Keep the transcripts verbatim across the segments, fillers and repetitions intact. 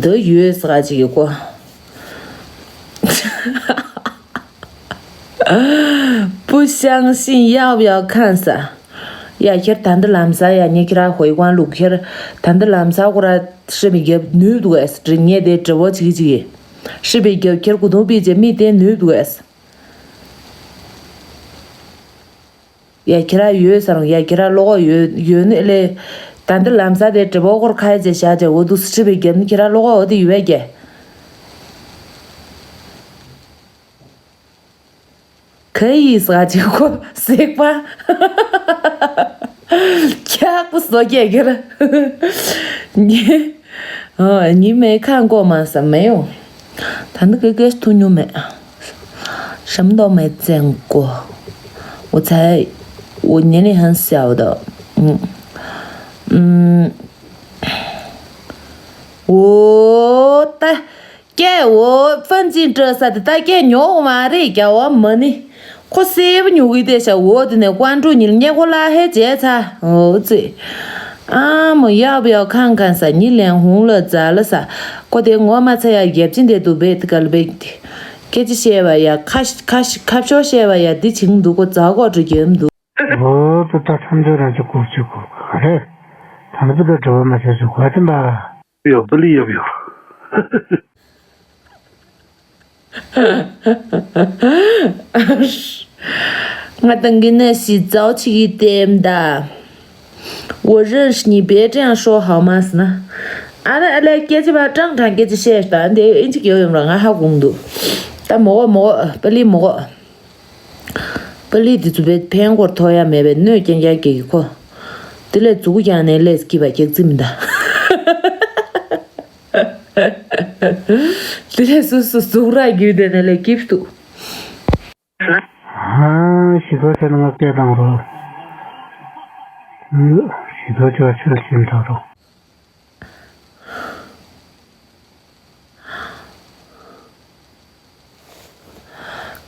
འདི་ཡོད་ཟེར་ག་ཅིག་གི་གོ། 不相信要不要看 ས། ཡ་ཁྱེར་ད་འདི་ལམ་ས་ཡ་ཉེ་ཁྱེར་ཧོའི་ཀོང་ལུག་ཁྱེར་ད་འདི་ལམ་ས་ཁོ་ར་ཧྲི་བི་རྒྱབ་ནུས་འདུག་ཨེ་ཟེར་ངས་དེ་དྲི་བ་ཅིག་ཅིག་ཡིན། ཧྲི་བི་རྒྱབ་ཁྱེར་གུ་དུང་པི་ཅེ་མི་དེ་ནུས་འདུག་ཨེ་ཟེར། ཡ་ཁྱེད་ར་ཡོད་ས་རུང་ཡ་ཁྱེད་ར་ལོག་ཡོད་ཡོད་ནི་ལེ། ད་འདི་ལམ་ས་དེ་དྲི་བ་སྐོར་ཁ་ཡ་ཅེ་བཞག་ཅེ་འོ་འདུག་སི་ཁྲི་བའི་རྒྱབ་ནི་ཁྱེད་ར་ལོག་འོ་དེ་ཡོད་བས་ཀྱེ། ག་ཡིས་ཟ་ཅིག་ཁོ་སྲེག་པ། ཁྱག་པོ་བཟོ་ཀྱེ་ཁྱེད་ར། ཨ། ཉི་མའི་ཁ་མགོ་མ་ཟ་མེད་ཡོང་། ད་འདི་གི་གེ་ཐུ་ཉུ་མེད། 什么都没见过。我才，我年龄很小的。嗯，嗯，我的，给我分进这啥的，大概牛马的，给我们呢。 ཁོ་སེར་པོ་ཉོ་གི་བསྡད་ཤག་འོ་དེ་ནས་ཀོང་ཀྲུའུ་ཉིན་སྔས་མགོ་ལ་ཧེ་བྱས་ཚ། འོ་ཙི། ཨ་མོ་ཡག་པོ་ཡག་ཁང་ཁང་ས་ཉི་ལན་ཧུང་ལ་ཛ་ལ་ས། ཁོ་དེ་ངོ་མ་ཚ་ཡ་རྒྱབ་ཅིན་དེ་དུ་བེད་ག་ལ་བེད། སྐད་ཆ་བཤད་པ་ཡ་ཁ་ཁ་ཁ་ཕྱོགས་བཤད་པ་ཡ་འདི་བྱིང་འདུག་ཁོ་ཛ་གོ་འགྲོ་རྒྱབ་འདུག་འོ་ཙི་ད་ཐམས་ཅད་རང་ཅི་གོ་ཅི་གོ་ག་རེད། ད་ནི་བུ་ད་དྲི་བ་མ་བྱས་ཅི་གོ་ཙི་འབའ། ཡོ་པ་ལི་ཡོ་ཡོ། 我等给那洗澡去一点的。我认识你，别这样说好吗？是呢。 ཨ་ལ་ཨ་ལ་སྐད་ཆ་བ་ཀྲང་ཀྲང་སྐད་ཆ་བཤད་ད་འདི་ཨིན་ཅི་གེ་ཡོད་རང་ང་ཧ་གོང་འདུག་ད་མོ་གོ་མོ་གོ་པ་ལི་མོ་གོ། པ་ལི་འདི་ཚོ་བས་ཕན་སྐོར་ཐོག་ཡ་མེད་པའི་གནོད་རྐྱང་རྐྱང་སྐྱེ་གི་ཁོ། དེ་ལས་མཛུ་གུ་རྒྱག་ནས་ལས་སྐྱིད་པ་རྒྱག་རྩིས་མི་འདའ། དེ་ལས་སུ་སུ་གཟུགས་ར་རྒྱུད་དེ་ནས་ལས་སྐྱིད་འདུག་ཨ་ཞི་ཁོ་ཚེ་ལྔ་སྐད་བཏང་རོགས། ཞི་ཁོ་ཚོ་ཆོས་ཤིན་ཐོག་རོགས།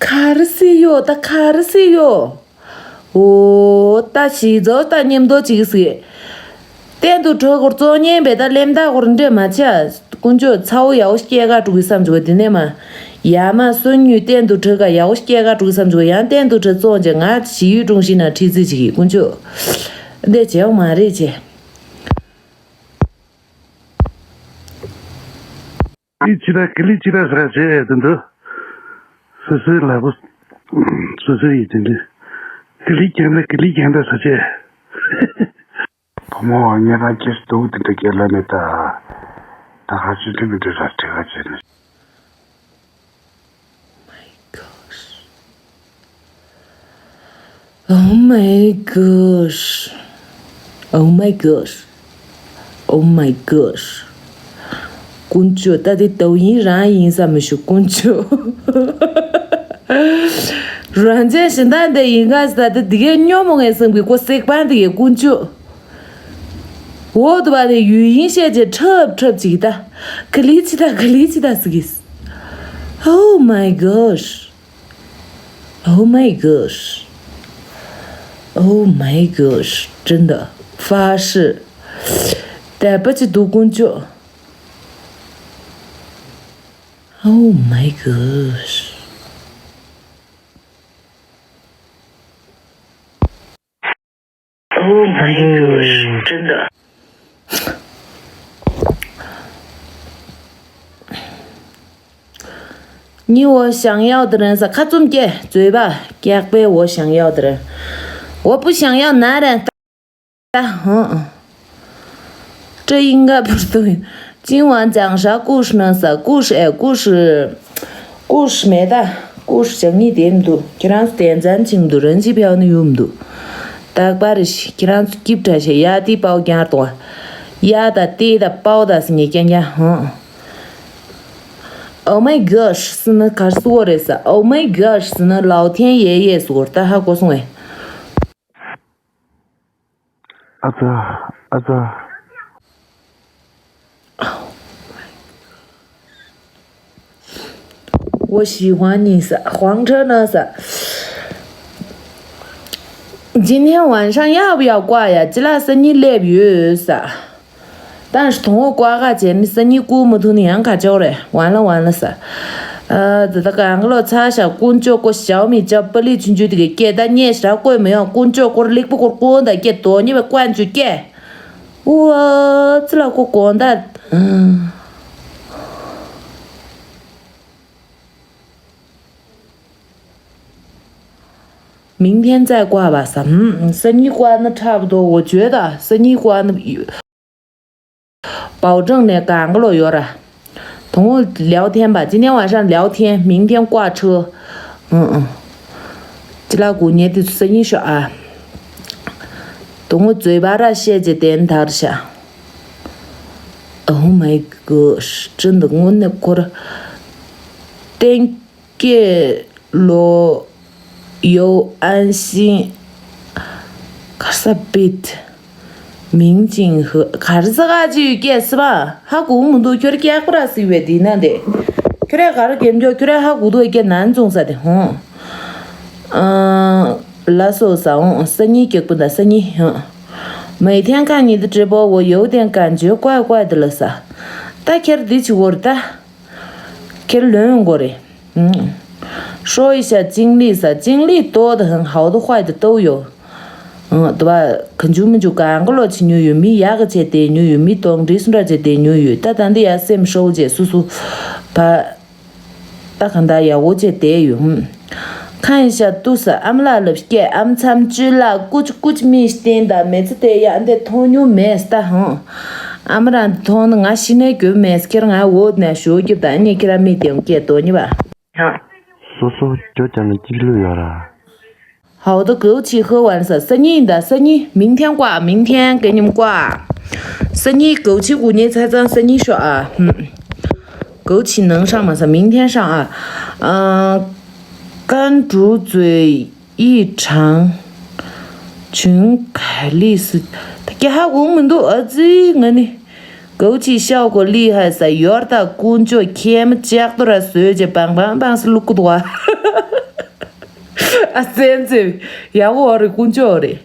ག་རེ་སི་ཡོ་ད་ག་རེ་སི་ཡོ། འོ་ད་ཞི་ཛོ་ད་མཉམ་དུ་ཅིག་སི། གཏན་དུ་གྲོགས་སྐོར་གཙོ་ཉན་པའི་ད་ལེམ་ད་སྐོར་འདྲེ་མ་ཆ། དཀོན་མཆོག་ཚ་བོ་ཡག་པོ་སྐྱེ་ག་འགྲོ་གི་བསམ་བྱུང་བ་དེ་ནས་མ། ཡ་མ་སོན་ཉུས་གཏན་དུ་གྲོགས་ག་ཡག་པོ་སྐྱེ་ག་འགྲོ་གི་བསམ་བྱུང་བ་ཡང་གཏན་དུ་གྲོགས་བཙོང་བྱས་ང་ཞི་ཡུས་ཀྲུང་ཤིན་ན་ཁྲིད་རྩིས་ཅིག་གི་དཀོན་མཆོག་འདི་བྱེད་མ་རེད་བྱེད། ཀི་ཅི་ར་ཀི་ལི་ཅི་ར་ཟེར་བྱས་དེ་འདུག་སོ་སོའི་ལག་པ། སོ་སོའི་ཡིད་དེ་འདྲ། ཀི་ལི་ཀྱང་འདྲ་ཀི་ལི་ཀྱང་འདྲ་ཟེར་བྱས། བུ་མོ་ངེད་རང་སྐྱེས་སུ་འདུག་དེ་འདྲ་སྐད་ལ་མེད་ད། ད་ཧ་ཅི་འདྲ་མི་འདྲ་ར་དྲི་ག་བྱས་ནས། Oh my gosh. Oh my gosh. Oh my gosh. དཀོན་མཆོག་ད་དེ་ཏའོ་ཡིན་རང་ཡིན་ས་མི་ཤུ་དཀོན་མཆོག་རང་ཅན་ཞིན་ད་འདི་ཡིན་ག་ས་ད་དེ་གའི་སྨྱོ་མོ་ངའི་སེམས་ཀྱི་ཀོ་སེག་པ་འདི་གའི་དཀོན་མཆོག་འོ་དུ་བ་དེ་ཡུལ་ཡིན་བཤད་ཅེ་ཁྲབ་ཁྲབ་ཅིག་ད་ག་ལི་ཅི་ད་ག་ལི་ཅི་ད་ཟིག་གིས། Oh my gosh. Oh my gosh. Oh my gosh. 真的发誓。对不起，独孤九。Oh my gosh. Oh my gosh. 真的。 你我想要的人 ས་ཁ་བཙུམ་སྐྱེ་嘴巴 སྐྱག་པའི 我想要的人 我不想要男人 ད་ཧང་། 这应该不是对。今晚讲啥故事呢 ས་故事 ཨེ་故事 故事 མེད་ད།故事 ཅང་ནི་དེ་མི་འདུག་ཁྱེད་རང་ཚོ་དེ་འཛན་ཆིང་འདུག་རན་ཅི་ཕེའོ་ནི་ཡོད་མི་འདུག་ད་པ་རི་ཤི་ཁྱེད་རང་ཚོ་སྐྱིབ་ཕྲ་ཤེ་ཡ་དེ་པའོ་རྐྱང་གཏོང་བ། ཡ་ད་དེ་ད་པའོ་ད་སི་ཉེ་རྐྱང་རྐྱང་ཧང་། Oh my gosh སི་ནི་གར་སི་བོ་རེད་ས། Oh my gosh སི་ནི་ལའོ་ཐེན་ཡེ་ཡེ་སི་བོར་ད་ཧ་གོ་སོང་ཨེ། ཨ་ཙ། ཨ་ཙ། 我喜欢你 ས། 黄车呢 ས། 今天晚上要不要挂呀 ཅི་ལ་ས་ཉི་སླེབས་ཡོད་ས། ད་དུང་བོ་བཀའ་ཁ་བྱས་ནི་སང་ཉིན་བསྐུར་མི་ཐུབ་ནི་ཡང་ཁ་ཆེ་བ་རེད། ཝན་ལ་ཝན་ལ་ས། ཨ་ད་ད་གང་ག་ལོ་ཚ་ཤ་དཀོན་མཆོག་ཀོ་ཞའོ་མི་ཅབ་པ་ལི་ཆུན་ཆུ་དེ་གི་སྐད་ད་ཉེ་ཤ་ཀོས་མི་ཡོང་། དཀོན་མཆོག་ཀོར་ལིག་པོ་ཀོར་ཀོན་ད་སྐད་དོ་ཉི་བའི་ཀོན་ཆུ་སྐད། ཨུ་ཨ་ཙི་ལ་ཀོ་ཀོན་ད། 明天再挂吧 ཟེར། ཧུམ། སང་ཉིན་བཀའ་ན་འཁྲབ་དོ་འོ་བརྗོད་ད། སང་ཉིན་བཀའ་ན་保证 ནས་གང་ག་ལོ་ཡོད་ར། དུང་ལེའོ་ཐེན་པ་ཅི་ནས་ཝང་ཧྲན་ལེའོ་ཐེན། 明天挂车 ཨང་ཨང་། ཅི་ལ་གུ་ཉེ་དུས་སང་ཉིན་ཤོ་ཨ། དུང་བོ་བཟོད་པ་ར་བཤད་ཅེ་བསྟན་དར་ཤ། Oh my god 真的དངོས་གནས་ཁོ་ར། ཏན། 给了有安心。卡萨贝特，明景和卡斯卡就给是吧？哈古姆都觉得给不拉斯约的那的，觉得还是感觉觉得哈古都给难中啥的吼。嗯，拉手上，生意给不得生意，嗯，每天看你的直播，我有点感觉怪怪的了啥。大概的去我的。 ཁྱེད་ལོན་དགོས་རེད། ཧྲོ་ཡི་ཤ་ཅིང་ལི་ས་ཅིང་ལི་ཏོ་ད་ཧང་ཧའོ་ཏོ་ཧུའི་ཏོ་ཏོ་ཡོ། ཏོ་བ་ག་འཇུ་མི་འཇུ་གང་ག་ལོ་ཆི་ཉུ་ཡོད་མི་ཡག་ག་ཆེ་དེ་ཉུ་ཡོད་མི་ཏོང་འདྲི་སུ་འདྲ་ཆེ་དེ་ཉུ་ཡོད། ད་ད་འདི་ཡ་སེམས་ཧྲོ་ཆེ་སུ་སུ་བ། ད་གང་ད་ཡ་འོ་ཆེ་དེ་ཡོད། ཁ་ཡི་ཤ་ཏུ་ས་ཨམ་ལ་ལབ་སྐད་ཨམ་ཚམ་བཅུ་ལ་ཀུ་ཅི་ཀུ་ཅི་མི་སྟེན་ད་མེ་ཚི་དེ་ཡ་འདི་མཐོང་མྱོང་མེད་ད་ཧང་། ཨ་མ་རང་འདི་མཐོང་ན་ང་ཤི་ནས་གྱོད་མེད་ཁྱེད་ང་འོ་ནས་ཞོ་རྒྱབ་ད་ནི་ཁྱེད་ར་མི་དེ་སྐད་དོ་ཉི་བ། སོ་སོ་ཁྱོད་ཀྱང་ནི་གཅིག་ལུས་ཡོད་ར། 好的，枸杞喝完 ས་སང་ཉིན་ད་སང་ཉིན། 明天挂，明天给你们挂。སང་ཉིན་枸杞 གུ་ཉེ་ཚ་ཚང་སང་ཉིན་ཤོ་ཨ། ཧུམ། 枸杞能上吗 ས་明天上啊。嗯，甘竹嘴 ཡིས་དྲངས། ཆུང་ག་ལི་སི། ད་སྐྱ་ཧ་གོ་མི་འདུག་ཨ་ཙི་ང་ནི། 枸杞效果厉害 ས་ཡོར་ད་ཀུན་ཅོ་ཁྱེམ་ལྕགས་ཏོ་ར་བཟོས་ཅེ་བང་བང་བང་སི་ལུག་ཀུ་དུ་བ། ཨ་སེམས་ཙེ་ཡ་བོ་རེ་ཀུན་ཅོ་རེ།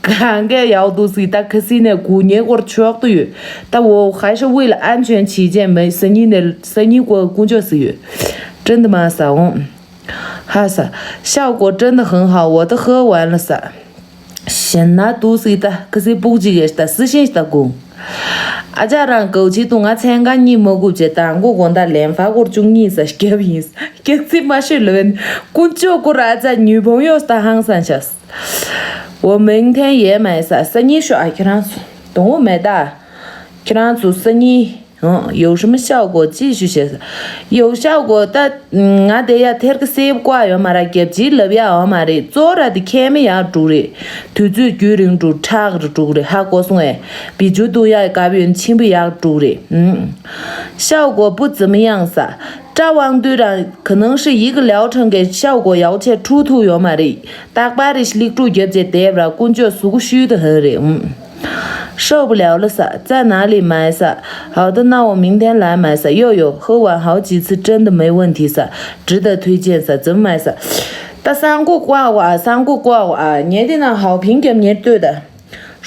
གང་གས་ཡག་འདུག་སི་ད་ཁ་སི་ནས་གུ་ཉེ་སྐོར་ཆོག་ཏུ་ཡོད། ད་འོ་ཧ་ཤ་ཝི་ལ་ཨན་ཆོན་ཆི་ཅན་མེ་སི་ཉི་ནེ་སི་ཉི་ཀོ་ཀུན་ཅོ་སི་ཡོད། 真的吗 ས་འོང་། ཧ་ས། 效果真的很好，我都喝完了 ས། ཞེན་ན་འདུག་སི་ད་ཁ་སི་སྤུག་ཅིག་གས་ད་སི་ཤིན་ད་གུང་། ཨ་ཅག་རང་ཀའུ་ཆི་དུ་ང་མཚན་གང་གཉིས་མ་གུབ་ཅེ་དང་གོ་གོ་ད་ལན་ཧྥ་སྐོར་བཅུ་གཉིས་ས་སྐྱབས་ཡིན། སྐྱག་རྫི་མ་ཤོད་ལོན། ཀུན་ཅོ་ཀུ་ར་ཨ་ཅག་ཉུས་བོང་ཡོད་ད་ཧང་སང་ཤ། 我明天也买 ས་སང་ཉིན་ཤོ་ཨ་ཁྱེད་རང་ཚོ་དུང་བོ་མེད་ད། ཁྱེད་རང་ཚོ་སང་ཉིན་ཧང་有什么效果继续 བྱེད་ས། 有效果 ད་ང་དེ་ཡ་ཐེར་གི་སེབ་བཀའ་ཡོད་མ་ར་རྒྱབ་ཅི་ལབ་ཡ་ཡོད་མ་རེད། གཙོ་ར་དེ་ཁྱེད་མི་ཡག་འགྲུག་རེད། དུས་ཚོད་རྒྱུན་རིང་འགྲུག་ཁྲག་རུ་འགྲུག་རེད། ཧ་གོ་སོང་ངས། བི་ཇུ་དུ་ཡ་གབ་ཡོན་ཆེན་པོ་ཡག་འགྲུག་རེད། ཧང་། 效果不怎么样 ས། 赵望对 རང་可能是一个疗程 གི 效果 ཡག་ཆེ་འཕྲུལ་ཐུག་ཡོད་མ་རེད། རྟག་པར་རེ་ཞིག་ལིག་ཀྲུ་རྒྱབ་ཅེ་དེབ་ར་ཀུན་ཅོ་གཟུགས་ཤུལ་དུ་ཧང་རེད། ཧང་། 受不了了 ས། 在哪里买 ས། 好的，那我明天来买 ས། 有有，喝完好几次真的没问题 ས། 值得推荐 ས། 怎么买 ས། ད་སང་གོ་ཀ་བ་ཨ། སང་གོ་ཀ་བ་ཨ། ཉེ་དེ་ན་ཧའོ་ཕིང་རྒྱབ་ཉེར་ལྟོས་ད།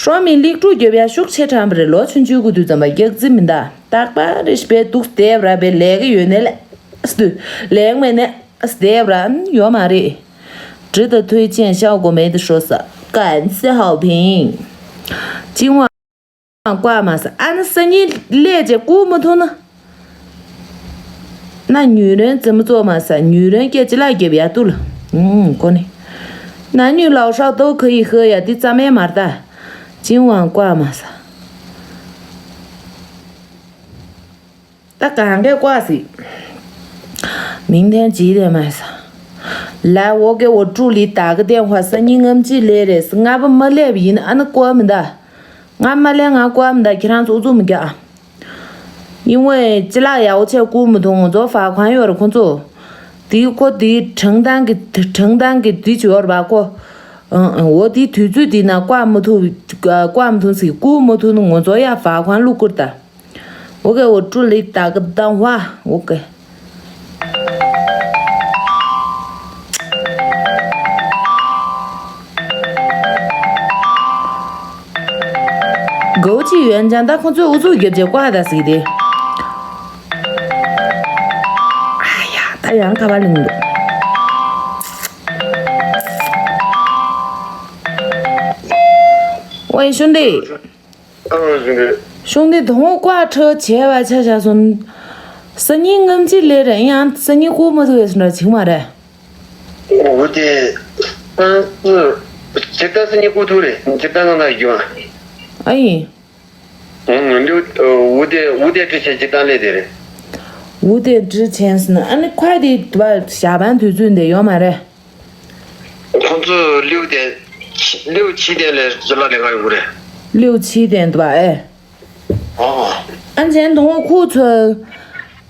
ཧྲོ་མིན་ལིག་ཀྲུ་རྒྱབ་ཡ་ཤུགས་ཆེ་དྲན་པ་རེད། ལོ་ཆུང་ཆུང་གི་དུས་ཙམ་པ་སྐྱག་རྫི་མིན་ད། རྟག་པར་རེ་ཞིག་པའི་དུག་དེབ་ར་པའི་ལས་ཀ་ཡོད་ནས་ལས། ལས་མེད་ནས་དེབ་ར་ཡོད་མ་རེད། 值得推荐，效果没得说 ས། 感谢好评。今晚 ཀ་མ་ས། ཨ་ནི་སང་ཉིན་ལས་ཅེ་ཀུ་མ་ཐུ་ན། 那女人怎么做 མ་ས། 女人 སྐད་ཅི་ལ་རྒྱབ་ཡ་ཏུ་ལ། ཨུམ་ཁོ་ནི། 男女老少都可以喝 ཡ་དེ་ཙམ་ཡ་མར་ད། 今晚 ཀ་མ་ས། ད་གང་གས་བཀའ་སི། 明天几点买 ས། 来，我给我助理打个电话， སང་ཉིན་ངམ་ཅི་ལས་རེད་ས། ང་པ་མ་ལས་པ་ཡིན་ཨ་ནི་བཀའ་མི་ད། ང་མ་ལས་ང་བཀའ་མི་ད། ཁྱེད་རང་ཚོ་ཨུ་ཚུགས་མི་རྒྱག་ཨ། ཡིན་ཝེ་ཅི་ལག་ཡའོ་ཆེ་ཀུ་མི་ཐུང་ཚོ་ཧྥ་ཁོན་ཡོད་རེད་ཁོང་ཚོ། དེ་ཁོ་དེ་ཁྲང་ཐང་གི་ཁྲང་ཐང་གི་དེ་ཅི་ཡོད་རེད་པ་ཁོ། ཨང་ཨང་འོ་དེ་དུས་ཚོད་དེ་ན་བཀའ་མི་ཐུབ་བཀའ་མི་ཐུབ་སི་ཀུ་མི་ཐུབ་ནི་ང་ཚོ་ཡ་ཧྥ་ཁོན་ལུག་ཀུར་ད། 我给我助理打个电话，我给。枸杞原浆ད་ཁོང་ཚོས་ཨུ་ཚུགས་རྒྱབ་བྱས་བཀག་ད་ཟིག་དེ། ཨ་ཡ། ད་ཡང་ཁ་པར་ལིང་འདུག་ཝེ། ཞུ་འདི། ཨ། ཞུ་འདི། ཞུ་འདི། དང་པོ་བཀག་ཁྲ་བྱས་པ་ཆ་བཞག་སོང་། སང་ཉིན་སྔ་ཕྱི་ལས་རེད། ཡང་སང་ཉིན་བཀག་མ་ཐུབ་ཡོད་སོང་འདྲ་ཅིག་མ་རེད། འོ་དེ། ཨ། སྤྱིར་བཏང་སང་ཉིན་བཀག་ཐུབ་རེད། སྤྱིར་བཏང་ང་ལ་རྒྱུ། ཨ་ཡིན། ཨང་། ལིའུ། འོ་དེ། འོ་དེ་ཀྲི་ཆན་སྤྱིར་བཏང་ལས་དེ་རེད། འོ་དེ་ཀྲི་ཆན་ཟེར་ན་ཨ་ནི་ཁོ་དེ་བ་ཞག་པན་དུས་ཚོད་འདི་ཡོད་མ་རེད། ཁོང་ཚོ་ལིའུ་དེ། ལིའུ་ཆི་དེ་ལས་ཅི་ལ་ལས་ཀ་ཡོད་རེད། ལིའུ་ཆི་དེ་འདུག་ཨེ། ཨོ། ཨ་ཅན་དང་པོ་ཁུ་ཚོན།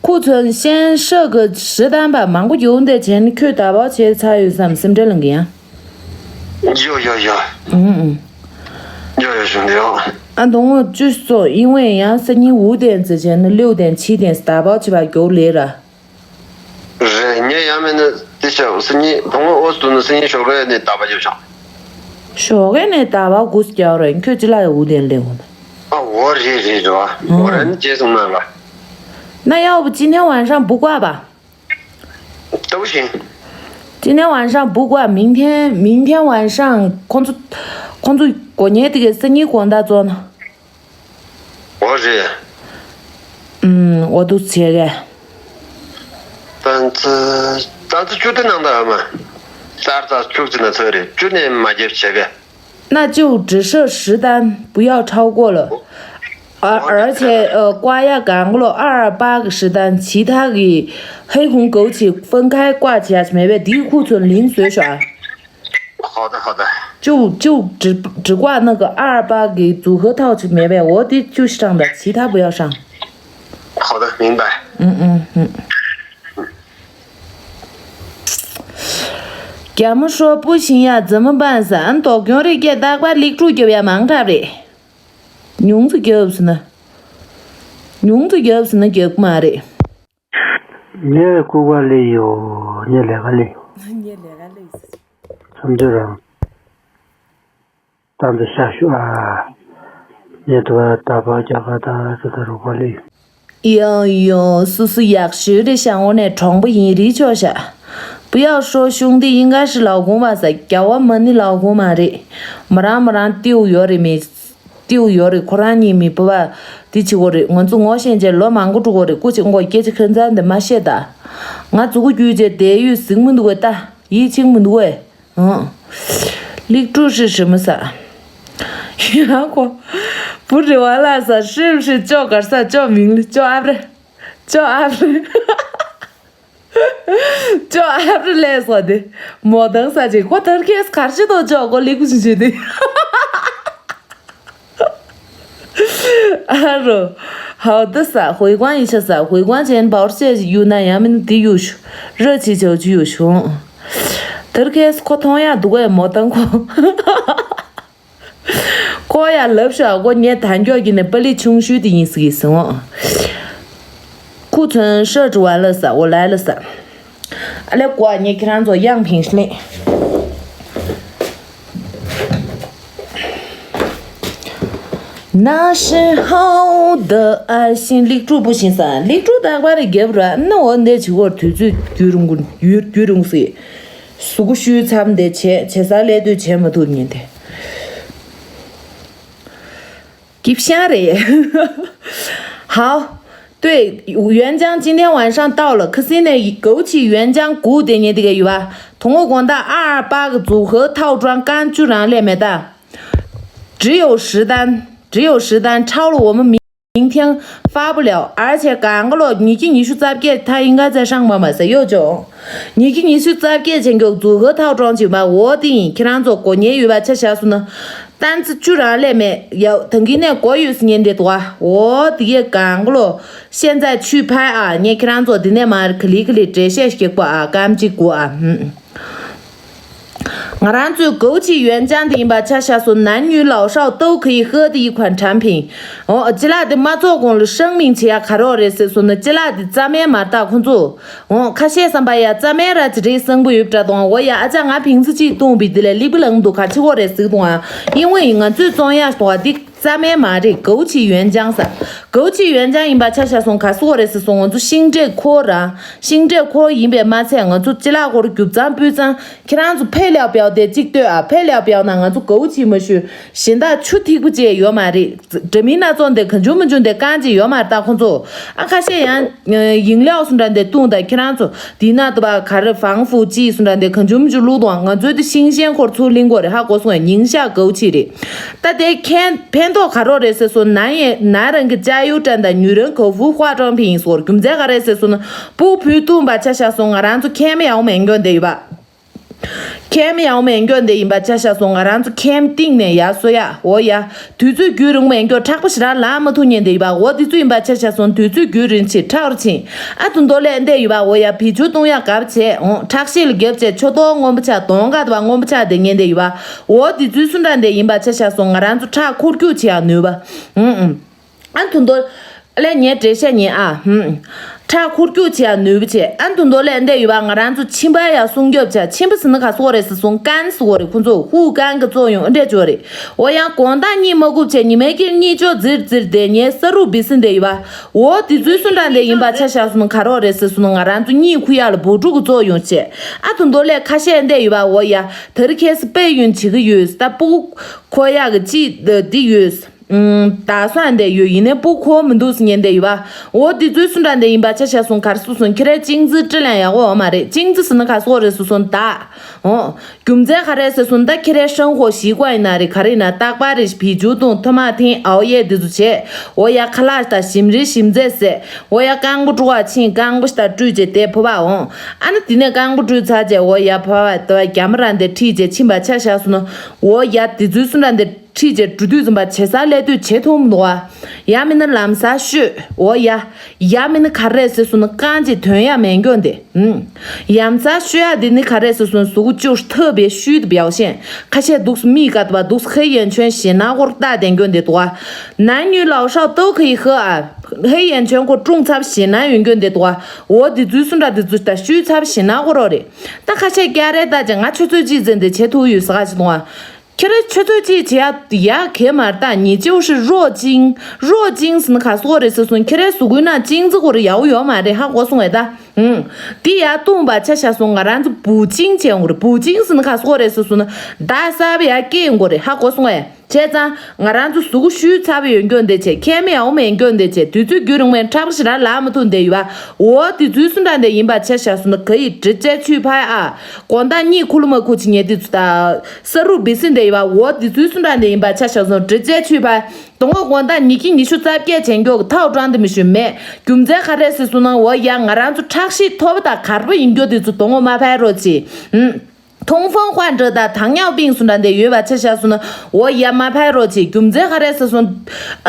ཁུ་ཚོན་ཤན་ཧྲི་གི་ཧྲི་དམ་པ་མང་པོ་ཡོང་དེ་བྱས་ནས་ཁྱོད་ད་བག་བྱས་ཚར་ཡོད་བསམ་སེམས་ཁྲལ་ལངས་གི་ཡང་། ཡོ་ཡོ་ཡོ། ཨང་ཨང་། ཡོ་ཡོ། ཞུ་འདི་ཡོ། ཨ། དང་པོ་བཅུ་སོ་ཡིན་བས་ཡང་སང་ཉིན་འུ་དེན་ཙི་བྱས་ནས་ལིའུ་དེན་ཆི་དེན་ད་བག་བྱས་པ་མགྱོགས་ལས་ར། རེད། ངས་ཡང་མིན་ན་དེ་ཆ་སང་ཉིན་དང་པོ་ཨོ་སུ་ནི་སང་ཉིན་ཞོགས་ཀས་ནས་ད་བག་བྱས་བྱུང་། ཞོགས་ཀས་ནས་ད་བག་གུ་སྐྱ་ར་ཁྱོད་ཅི་ལ་འུ་དེན་ལས་འོང་། ཨ། འོ་རེད་རེད་རེད་བ། འོ་རེད། ཨང་། ནི་རྗེས་སུ་མ་ལ། 那要不今天晚上不挂吧？ 都行。今天晚上不挂，明天，明天晚上 ཁོང་ཚོ། ཁོང་ཚོ་དགོས་ཉེ་དེ་གའི་སང་ཉིན་དགོང་དག་བཙོང་ན། འོ་རེད། ཨུམ། འོ་འདུག་བྱེད་གས། ཏང་ཙི། ཏང་ཙི་བཅུ་དེ་ནང་ད་ཨ་མ། ཙར་ཙར་བཅུ་ཙི་ན་ཚོད་རེད། བཅུ་ནས་མ་རྒྱབ་བྱེད་གས། 那就只设十单，不要超过了。而而且呃，挂压港股二二八个十单，其他的黑红枸杞分开挂起来，没问题，库存零随手啊。好的，好的。就就只只挂那个二二八个组合套就没问题，我的就是这样的，其他不要上。好的，明白。嗯嗯嗯。 རྒྱ་མོ་ཧྲོ་པུ་ཤིང་ཡ་ཛི་མི་བན་ས་ཨན་ཏོག་གྱོན་རེ་སྐད་རྟག་པར་ལིག་ཕྲུག་རྒྱབ་ཡ་མང་དྲགས་རེད། ཉུང་དུ་རྒྱབ་ཟིན་ན། ཉུང་དུ་རྒྱབ་ཟིན་ན་རྒྱབ་མ་རེད། ངས་ལྐུགས་པ་ལས་ཡོད། ངས་ལས་ཀ་ལས་ཡོད། ངས་ལས་ཀ་ལས་ཡོད། མཚམས་སྦྱོར་རང་། ཏང་ཙི་ཤ་ཤུ་ཨ། ཉེ་དུ་བ་ད་བག་རྒྱ་གར་ད་ཙི་ད་རུ་པ་ལི། ཡང་ཡང་སུ་སུ་ཡག་ཤོས་རེད་ཤག་འོ་ནས་གྲོང་པ་ཡིན་རིག་ཆོག་ཤག 不要说兄弟应该是老公吧ཟེར། རྒྱལ་བ་མ་ཎི་ལའོ་གོང་མ་རེད། མོ་རང་མོ་རང་ཏིའུ་ཡོད་རེད་མེད། ཏིའུ་ཡོད་རེད། ཁོ་རང་གཉིས་མི་བུ་བ་དེ་བྱེད་གོ་རེད། ང་ཚོ་ངོ་ཤེས་བྱས་ལོ་མང་པོ་འགྲོ་གོ་རེད། སྐུ་མཁྱེན་ཁོ་སྐད་ཆ་ཁྱོད་ཚང་འདི་མ་བཤད་ད། ང་མཛུ་གུ་བརྒྱུད་བྱས་བསྡད་ཡོད་ཟིག་མི་འདུག་གས་ད། ཡིད་ཆེས་མི་འདུག་གས། ཨང་། ལིག་ཀྲུ་ཧྲི་ཧྲི་མི་ས། ཡང་ཁོ། བུ་རི་བ་ལ་ས་ཧྲི་ཧྲི་ཅོ་གར་ས་ཅོ་མིང་ལི་ཅོ་ཨབ་རི། ཅོ་ཨབ་རི། ཅོ་ཨབ་རི་ལས་སོ་དེ། མོ་དང་ས་ཅིག་ཁོ་ཐར་ཁེས་གར་ཅི་དོ་ཅོ་གོ་ལིག་ཀྲུ་ཧྲི་ཧྲི་དེ། ཨ་རོ། ཧའོ་ད་ས་ཧུའེ་ཀོང་ཡི་ཆ་ས་ཧུའེ་ཀོང་ཅན་བའོ་ཅེ་ཡུ་ན་ཡང་མིན་དེ་ཡུ་ཤུ། ར་ཆི་ཆའོ་ཆི་ཡུ་ཤུ། དར་ཁེས་ཁོ་མཐོང་ཡག་འདུག་གས་མོ་དང་ཁོ། ཁོ་ཡ་ལབ་ཤག་ཁོ་ངས་ཐན་ཀྱོག་གི་ནས་པ་ལི་ཆུང་ཤོས་དེ་ཡིན་ཟིག་ཡིན་ཟིག་འོང་། ཁུ་ཚོན་ཧྲ་ཀྲུ་ཝན་ལ་ས་འོ་ལའི་ལ་ས། ཨ་ལེ་ཀོ་ཨ་ཉེ་ཁྱེད་རང་ཚོ་ཡང་ཕིང་ཤི་ལེ། ན་ཤི་ཧའོ་ད་ཨ་ཤིན་ལིག་ཀྲུ་པུ་ཤིན་ས་ལིག་ཀྲུ་དག་པ་རེ་རྒྱབ་ར་ན་འོ་འདས་ཆི་གོར་དུས་ཚོད་རྒྱུ་རུང་གུ་ཡུར་རྒྱུ་རུང་སི། གཟུགས་ཤུལ་མཚམས་དེ་བྱས་བྱེད་ས་ལས་དུས་བྱེད་མ་ཐུབ་ཉིན་དེ། ཀིབ་ཤང་རེད། 好，对，原浆今天晚上到了，可是呢，枸杞原浆 ཀུ་དེ་ཉེ་དེ་ག་ཡོད་པ། 通过广大二二八个组合套装刚居然列没的，只有十单，只有十单，超了我们明天发不了，而且赶个了，你进你去再给他应该在上班嘛，谁有种？你进你去再给钱给组合套装去吧，我的，看上做过年有吧，吃下去呢。 单子居然来没有，等给那国有是年的多，我的也干过了。现在去拍啊，你看上做的那嘛，克里克里这些结果啊，感激过啊，嗯。ང་རང་ཚོའི་枸杞 原浆 དེ་ཡིན་པ་ཆ་བཞག་སོང་། 男女老少都可以喝的一款产品། འོ་ཅི་ལ་དེ་མ་ཚོགས་གོང་ལ་生命 བྱེད་ཡ་ག་རོགས་རེད་ཟེར་སོང་ན། ཅི་ལ་དེ་རྩ་མེད་མ་བཏགས་ཁོང་ཚོ། འོ་ཁ་ཤས་བསམ་པ་ཡ་རྩ་མེད་ར་ཅི་རེད་བསམ་གི་ཡོད་པ་འདྲ་དང་། འོ་ཡ་ཨ་ཅག་ང་ཕིང་ཚི་གཅིག་བཏུང་བི་དེ་ལས་ལིག་པི་ལང་འདུག་ག་ཆི་གོ་རེད་ཟིག་དང་ཨ། ཡིན་ཝེ་ཡིན་ང་ཚོས་བཙོང་ཡ་ཞོག་ཨ་དེ། རྩ་མེད་མ་རེད། གའུ་ཆི་ཡོན་ཅང་ཟེར། གའུ་ཆི་ཡོན་ཅང་ཡིན་པ་ཆ་བཞག་སོང་ག་སུ་བ་རེད་ཟེར་སོང་། ང་ཚོ་ཤིང་འབྲས་ཁོ་ར། ཤིང་འབྲས་ཁོ་ཡིན་པས་མ་ཚད་ང་ཚོ་ཅི་ལ་ཁོར་རྒྱུ་ཚང་སྤུས་ཚང་། ཁྱེད་རང་ཚོ་ཕེ་ལེའོ་བེའོ་དེ་གཅིག་ལྟོས་ཨ། ཕེ་ལེའོ་བེའོ་ན་ང་ཚོ་གའུ་ཆི་མ་ཞུ། གཞན་དག་ཆུ་ཐིགས་པ་ཅེས་ཡོད་མ་རེད། འདྲ་མིན་སྣ་ཚོགས་འདི་གང་བྱུང་མི་བྱུང་འདི་རྐང་ཅིག་ཡོད་མ་རེད། ད་ཁོ་ཚོ་ཨ་ཁ་ཤས་ཡང་ཡིན་ལེའོ་སུ་འདྲ་འདི་བཏུང་ད། ཁྱེད་རང་ཚོ་དེ་ན་དུ་བ་ག་རེ་ཧྥང་ཧྥུ་ཅི་སུ་འདྲ་འདི་གང་བྱུང་མི་བྱུང་བླུགས་དང་། ང་ཚོའི་དེ་ཤིང་ཤན་ཁོར་ཚུར་ལིང་གོ་རེད། ཧ་གོ་སོང་ངས། ཉིང་ཤ་གའུ་ཆི་རེད། ད་དེ་ཁན་ཕན་ཐོགས་ག་རོ་རེད་ཟེར་སོང་ན། ཡེ་ན་རང་གི་ཅ་ཡུ་ཀྲན་དང་ཉུ་རང་གའུ་ཧྥུ་ཧྭ་ཀྲང་ཕིང་སོར་རྒྱུ་མཚན་ག་རེད་ཟེར་སོང་ན། སྤུ་གུ་བུ་བཏུང་བ་ཆ་བཞག་སོང་ང་རང་ཚོ་ཁེམ་ཡའོ་མེན་གྱོན་དེ་ཡོད་པ། ཁེམ་ཡའོ་མེན་གྱོན་དེ་ཡིན་པ་ཆ་བཞག་སོང་ང་རང་ཚོ་ཁེམ་སྟེང་ནས་ཡ་སོ་ཡ་འོ་ཡ། དུས་ཚོད་རྒྱུན་རིང་མེན་གྱོན་མཁྲེགས་པོ་ཞེ་དྲག་ལངས་མ་ཐུབ་ཉན་དེ་ཡིན་པ། འོ་དེ་ཚོ་ཡིན་པ་ཆ་བཞག་སོང་དུས་ཚོད་རྒྱུན་རིང་ཆེ་ཁྲག་རུ་ཕྱིན། ཨ་དུ་མདོ་ལས་འདས་ཡོད་པ། འོ་ཡ་བི་ཆུ་བཏུང་ཡ་གབ་བྱས་འོང་ཁྲག་ཤེད་ལ་རྒྱབ་བྱས་ཆོ་ཏོ་སྔོན་པོ་ཆ་དོང་ག་དུ་བ་སྔོན་པོ་ཆ་དེ་ཉན་དེ་ཡོད་པ། འོ་དེ་ཚོའི་སུ་འདྲ་འདི་ཡིན་པ་ཆ་བཞག་སོང་ང་རང་ཚོ་ཁྲག་འཁོར་རྒྱུག་བྱེད་ཡ་ནུས་པ། ཨུམ་ཨུམ། ཨ་དུ་མདོ་ལས་ཉན་འགྲེལ་བཤད་ཉན་ཨ། ཧུམ། ཁྲག་འཁོར་རྒྱུག་བྱེད་ཡ་ནུས་པ་བྱེད། ཨ་དུ་མདོ་ལས་འདས་ཡོད་པ། ང་རང་ཚོ་མཆིན་པ་ཡ་སྲུང་སྐྱོབ་བྱ། མཆིན་པ་ཟེར་ན་ག་སོ་རེད་ཟེར་སོང་། ཀན་སོ་རེད། ཁོ་ཚོ་ཧུ་ཀན་གི་གཙོ་ཡོང་འདྲེ་ཅོ་རེད། འོ་ཡང་དགོང་དག་གཉིད་མ་ཁུག་བྱས་ཉི་མའི་དཀྱིལ་གཉིད་ཅོ་ཛིར་ཛིར་དེ་ཉན་ས་རུ་བི་སི་འདས་ཡོད་པ། འོ་དེ་ཚོའི་སུ་འདྲ་འདི་ཡིན་པ་ཆ་བཞག་སོང་ག་རོ་རེད་ཟེར་སོང་ང་རང་ཚོ་གཉིད་ཁུག་ཡ་ལ་བུ་ཕྲུག་གི་གཙོ་ཡོང་བྱེད། ཨ་དུ་མདོ་ལས་ཁ་ཤས་འདས་ཡོད་པ། འོ་ཡ་དེ་རིང་ཁ་སང་དཔལ་ཡོན་བྱེད་གི་ཡོད། ད་སྤུ་གུ་ཁོ་ཡག་གི་ཅི་འདི་ཡོད། ད་སོང་འདས་ཡོད་ཡིན་ནའི་སྤུ་གུ་མི་འདུག་ཟེར་ཉན་འདས་ཡོད་པ། འོ་དེ་ཚོའི་སུ་འདྲ་འདི་ཡིན་པ་ཆ་བཞག་སོང་ག་རེ་སུ་སོང་ཁྱེད་རའི་ཅིང་ཙི་ཀྲི་ལན་ཡག་པོ་འོ་མ་རེད། ཅིང་ཙི་ཟེར་ན་ག་སོ་རེད་སུ་སོང་ད། འོ། རྒྱུ་མཚན་ག་རེ་ཟེར་སོང་ད་ཁྱེད་རའི་ཧྲང་ཧོ་ཞི་ཀོ་ཡིན་ན་རེད། ག་རེ་ཡིན་ན་རྟག་པར་རེ་བི་ཇུ་དང་ཐ་མག་འཐེན་ཨའོ་ཡེ་འདི་ཚོ་བྱས། འོ་ཡ་ཁ་ལག་དང་ཞིམ་རིལ་ཞིམ་ཟས་ཟས། འོ་ཡ་རྐང་པ་བཀྲུ་བ་ཕྱིན་རྐང་པ་ཞིག་ད་བཀྲུས་བྱས་དེ་ཕོ་བ་འོང་། ཨ་ནི་དེ་ནས་རྐང་པ་བཀྲུས་ཚར་བྱས་འོ་ཡ་ཕོ་བ་དེ་བ་རྒྱ་མ་རང་དེ་ཁྲིད་བྱས་ཕྱིན་པ་ཆ་བཞག་སོང་ན། འོ་ཡ་དེ་ཚོའི་སུ་འདྲ་འདི་ཁྲིད་བྱས་འགྲོ་དུས་ཙམ་པ་བྱེད་ས་སླེབས་དུས་བྱེད་ཐུབ་མི་འདུག་ཨ། ཡ་མིན་ན་ལམ་སང་ཤོད། འོ་ཡ། ཡ་མིན་ན་ག་རེ་ཟེར་སོང་ན་རྐང་རྗེས་དོན་ཡ་མེད་འགྱོ་འདི། ཨུམ། ཡ་མཚར་ཤོད་ཡ་འདི་ནི་ག་རེ་ཟེར་སོང་ན་གཟུགས་པོ་ཅུ་ཐབ་པའི་ཤུལ་དུ་བེའོ་ཤེན། ཁ་ཤས་འདུག་སེ་མིག་ག་དུ་བ་འདུག་སེ་ཧེ་ཡན་ཆོན་ཞེ་ན་ཧོར་ལྟ་དེ་འགྱོ་འདི་འདུག་ཨ། ན་ཉུལ་ལའོ་ཧྲའོ་ཏོ་ཁེ་ཧེ་ཨ། ཧེ་ཡན་ཆོན་ཁོ་ཀྲུང་ཚབ་ཞེ་ན་ཡོད་འགྱོ་འདི་འདུག་ཨ། འོ་འདི་ཚོའི་སུ་འདྲ་འདི་ཚོ་ད་ཤུལ་ཚབ་ཞེ་ན་ཧོར་རོ་རེད། ད་ཁ་ཤས་སྐྱ་རེ་ད་ཅེ་ང་ཆུ་ཚོད་གཅིག་ཙམ་འདི་བྱེད་ཐུབ་ཡོད་ཟེར་ག་ཅི་འདུག་ཨ། ཁྱེད་རང་ཆུ་ཚོད་གཅིག་བྱེད་ཡ་ཡ་གེ་མར་ད་ཉི་ཅིའུ་ཧྲི་རོ་ཅིང་རོ་ཅིང་ཟེར་ན་ག་སོ་རེད་ཟེར་སོང་ཁྱེད་རའི་གཟུགས་པོའི་ནང་ཅིང་ཙི་ཁོ་རེ་ཡའོ་ཡོད་མ་རེད་ཧ་གོ་སོང་ངས་ད། ཧུམ། དེ་ཡ་བཏུང་བ་ཆ་བཞག་སོང་ང་རང་ཚོ་བུ་ཅིང་བྱས་འོང་རེད། བུ་ཅིང་ཟེར་ན་ག་སོ་རེད་ཟེར་སོང་ན་ད་ས་བ་ཡ་སྐྱེ་འོང་རེད་ཧ་གོ་སོང་ངས། བྱས་ཙང་ང་རང་ཚོ་གཟུགས་པོ་ཤུལ་ཚ་བ་ཡོད་འགྱོ་འདི་བྱས་ཁེ་མེ་ཡའོ་མེད་འགྱོ་འདི་བྱས་དུས་ཚོད་རྒྱུན་རིང་བའི་འཁྲབ་ཞེ་དྲག་ལ་མ་ཐུག་འདི་ཡོད་པ། འོ་དེ་ཚོའི་སུ་འདྲ་འདི་ཡིན་པ་ཆ་བཞག་སོང་ན་ག་ཡི་འདྲི་བྱས་ཆུད་ཕ་ཨ། དགོང་དག་གཉིད་ཁུག་ལ་མ་ཁུག་ཅི་ཉལ་དུས་ཚོད་ད། ས་རུ་བི་སི་འདི་ཡིན་པ་འོ་དེ་ཚོའི་སུ་འདྲ་འདི་ཡིན་པ་ཆ་བཞག་སོང་འདྲི་བྱས་ཆུད་ཕ། དང་པོ་དགོང་དག་ཉི་ཁྱི་ཉི་ཤུ་རྩ་བརྒྱད་བྱས་འགྱོ་གི་ཐའོ་ཀྲང་འདི་མི་ཞུ་མེད། རྒྱུ་མཚན་ག་རེ་ཟེར་སོང་ན་འོ་ཡ་ང་རང་ཚོ་ཁྲག་ཤེད་མཐོ་པོ་དང་གར་པོ་ཡིན་འགྱོ་དུས་ཚོད་དང་པོ་མ་ཕན་རོགས་གྱིས། ཧུམ། ཐུང་ཧྥང་ཧྭ་འདྲ་དང་糖尿病སུ་འདྲ་འདི་ཡོད་པ་ཆ་བཞག་སོང་ན་འོ་ཡ་མ་ཕན་རོགས་གྱིས། རྒྱུ་མཚན་ག་རེ་ཟེར་སོང་།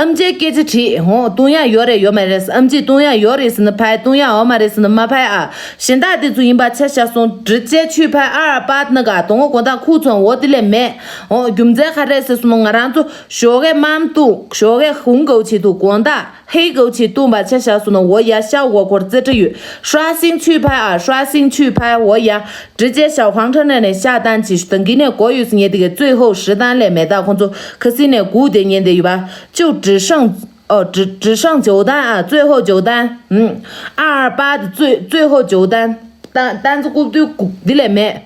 ཨམ་ཆིའི་སྐད་ཆ་དྲིས་ཧོ་བཏུང་ཡ་ཡོད་རེད་ཡོད་མ་རེད་ཨམ་ཆི་བཏུང་ཡ་ཡོད་རེད་ཟེར་ན་ཕན་བཏུང་ཡ་འོ་མ་རེད་ཟེར་ན་མ་ཕན་ཨ། གཞན་དག་དེ་ཚོ་ཡིན་པ་ཆ་བཞག་སོང་འདྲི་བྱས་ཆུད་ཕན་ཨ་པ་ན་ག་དང་པོ་དགོང་དག་ཁུག་ཚོང་འོ་དེ་ལས་མེད། ཨོ་རྒྱུ་མཚན་ག་རེ་ཟེར་སོང་ན་ང་རང་ཚོ་ཞོགས་ཀས་མམ་བཏུང་ཞོགས་ཀས་ཧུང་གའུ་ཆི་འདུག་དགོང་དག་ཧེ་གའུ་ཆི་བཏུང་བ་ཆ་བཞག་སོང་ན་འོ་ཡ་ཤ་འོ་འཁོར་རྩེ་གྲི་ཡོད་ཧྲ་སིང་ཆུད་ཕན་ཨ་ཧྲ་སིང་ཆུད་ཕན་འོ་ཡ། 直接小黄车那里下单ཅིག་ཞུ་དང་གི་ནས་གོ་ཡོད་སི་ཉེ་དེ་གའི་最后十单ལས་མེད་ད་ཁོང་ཚོ་ཁ་སི་ནས་སྒུག་དེ་ཉེ་དེ་ཡོད་པ་就只剩哦只只剩九单啊最后九单嗯二二八的最最后九单单单子ཀུབ་དུས་ཀུབ་འདི་ལས་མེད་